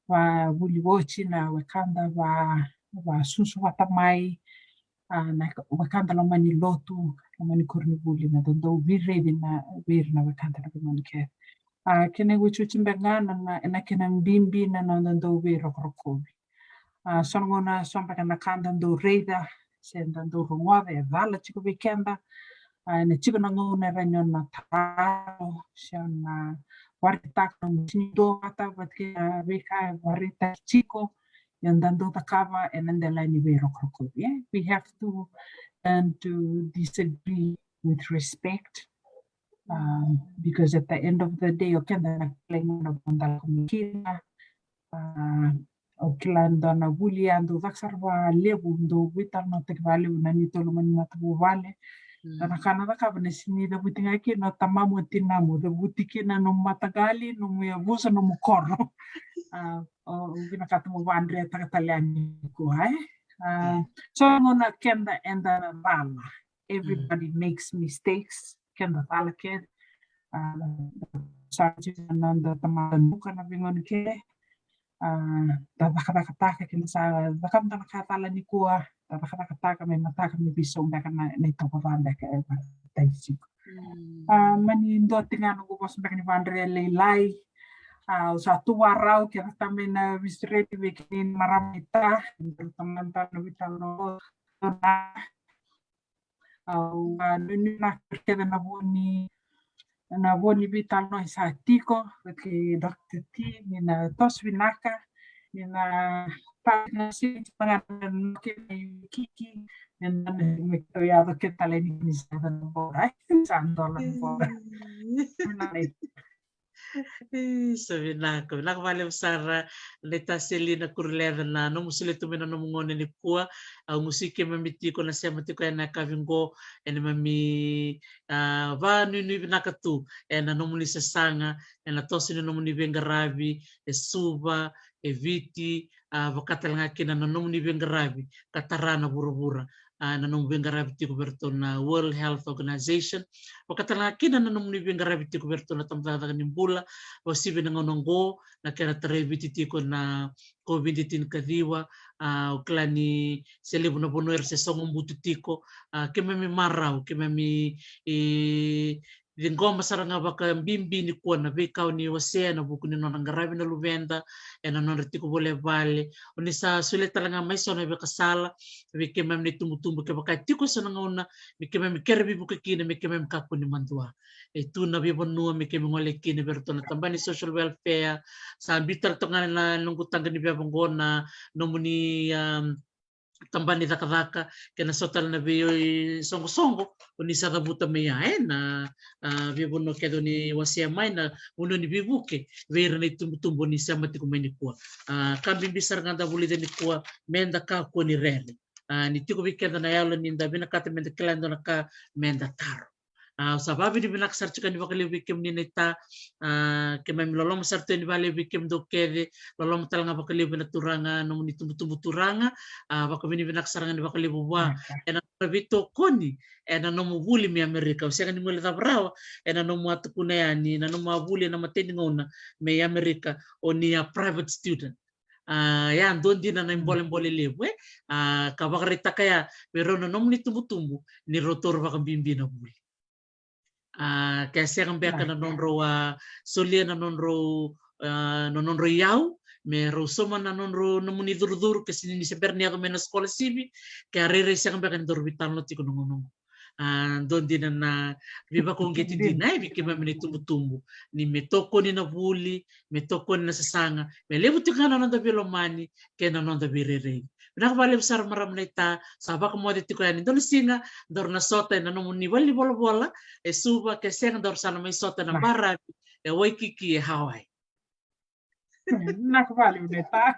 vavuli oti, na wekada va, vasusu vata mai, a, na wekada loma ni lotu, loma ni koronivuli, na dodonu veiraici na, vei ira na wekada na veigauna kece. A, kena iotioti beka ga na, na, na kena bibi na, na dodonu veirokorokovi. A, so na gauna so beka na ka da dau raica se da dau rogoca e cala tiko vei keda. A, ena tiko na gauna e rawa ni o na taro se o na vakaraitaka na nomu sini duavata vata kei na veika e vakaraitaki tiko. Ia da dau cakava ena dela ni veirokorokovi, e? We have to learn to disagree with respect. Um, because at the end of the day, o keda na kila na vanua da lako mai kina. A, au kila e dua na vuli a dau caka sara vakalevu, dau veitalanoataki vakalevu na neitou loma ni matavuvale. Mm. Dua na ka na cakava na sini cavuti ga kina o tamamu, o tinamu, cavuti kina nomu mataqali, nomu yavusa, nomu koro. A, o, au vinakata mo vakadretaka tale yani nikua, e? A, so gauna keda eda na cala. Everybody makes mistakes. Keda cala kece. A, sa tiko na noda tamata duka na veigauna kece. A, da cakacakataka, keda sa cakava na ka cala nikua, da cakacakataka me mataka me veisau beka na, na itovo ca beka e vakataki tiko. Mm. A, mani dua tiko ga noqu vosa beka ni vadre lailai. A, au sa tu vakarau, keda tamai na visureti vei kemuni na marama naita, daru tamata na veitalanoa. Au a nuinui vinaka kece na vo ni, na vo ni veitalanoa sa tiko, vata kei Doctor T, ni na toso vinaka, ni na tasi na siti na gana na noke na iwikiki, ni na me keitou yaco ke tale ni ni sa yaco na bora, e, sa dola na bora. Io, sa vinaka, vinaka vakalevu sara, naita Selina Kuruleca, na nomu solia tu mai na nomu gauna nikua. Au gusu i keimami tiko na sema tiko ena yakavi qo, ena neimami, a, vakanuinui vinaka tu ena nomuni sasaga ena toso ni nomuni veiqaravi e Suva, e Viti, a, vaka tale ga kina na nomuni veiqaravi ka tara na vuravura. a, na nomu veiqaravi tiko vei iratou na World Health Organization. Vakatalega kina na nomuni veiqaravi tiko vei iratou na tabacakacaka ni bula, vakauasivi na gauna oqo, na kena tarai Viti tiko na COVID tinikaciwa, a, au kila ni se levu na vanua era se sogo butu tiko, a, keimami marau, keimami, e, ciqoma sara ga vakabibi nikua na veika oni wasea ena vuku ni nodra qaravi na luveda, ena nodra tiko voli e vale. Oni sa solia talega mai so na veika sala vei keimami na itubutubu, kevaka e tiko e so na gauna me keimami kere veivuke kina, me keimami kakua ni madua. E tu na veivanua me keimami gole kina vei iratou na tabana ni social welfare. Sa biu tale toka ga na noqu taqa ni veva oqo na nomuni, um, tabana ni cakacaka kei na so tale na veisoqosoqo oni sa cavuta mai ya, e, na, a, veivanua kece oni wasea mai, na vanua ni veivuke vei ira na itubutubu oni sema tiko mai nikua. A, ka bibi sara ga da vulica nikua, me da kakua ni rere. A, ni tiko vei keda na yalo ni da vinakata me da kila e dua na ka, me da taro. A, au sa vakavinavinaka sara tiko yani vakalevu vei kemuni naita, a, keimami loloma sara tu yani vakalevu vei kemudou kece, loloma talega vakalevu ena Turaga, nomuni tubutubu Turaga, a, vakavinavinaka sara ga yani vakalevu vua, ena nona veitokoni ena nomu vuli mai Amerika. Au sega ni guilecava rawa ena nomu a tukuna yani na nomu a vuli ena imatai ni gauna mai Amerika, oni a private student. A, ya dua dina na ibolebole levu, e, a, ka vakaraitaka ya vei rau na nomuni tubutubu ni rau taura vakabibi na vuli. A, ke sega beka na nodrau a solia na nodrau, a, na nodrau iyau me rau sauma na nodrau, nomuni curucuru, ke se ni se bera ni yaco mai na scholarship, ke a rairai sega beka ni daru veitalanoa tiko na gauna oqo. A, dua dina na veivakauqeti dina, e, vei keimami na itubutubu, ni me tokoni na vuli, me tokoni na sasaga, me levu tiko ga na noda veilomani kei na noda veirairai. Vinaka vakalevu sara marama naita, sa vakamoce tiko yani, dua na siga daru na sota ena nomuni valenivolavola e Suva, ke sega daru sa na mai sota ena baravi e Waikiki e Hawaii. Vinaka vakalevu naita.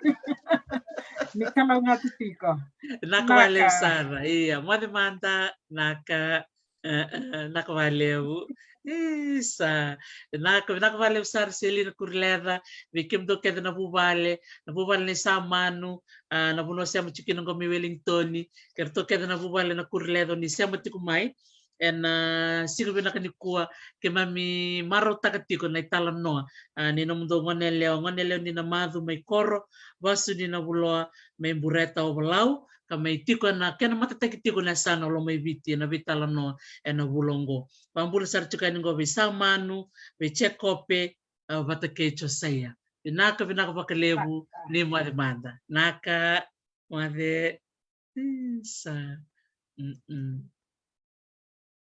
Ni kalougata tiko. Vinaka vakalevu sara. Ia, moce mada, vinaka. E, e, vinaka vakalevu. Isa. Vinaka, vinaka vakalevu sara Selina Kurileca, vei kemudou kece na vuvale, na vuvale nei Samanu, a, na vanua sema tiko kina oqo mai Wellington, kei ratou kece na vuvale na Kurileca oni sema tiko mai. Ena, a, siga vinaka nikua, keimami marautaka tiko na italanoa, a, ni nomudou goneyalewa, goneyalewa ni Namacu mai Koro, vasu ni Navuloa mai Bureta, Ovalau, ka mai tiko ena kena matataki tiko na yasana o Lomaiviti ena veitalanoa ena vula oqo. Vakabula sara tiko yani oqo vei Samanu, vei Jekope, a, vata kei Josaia. Vinaka, vinaka vakalevu, ni moce mada. Vinaka, moce. Isa. Mm-mm.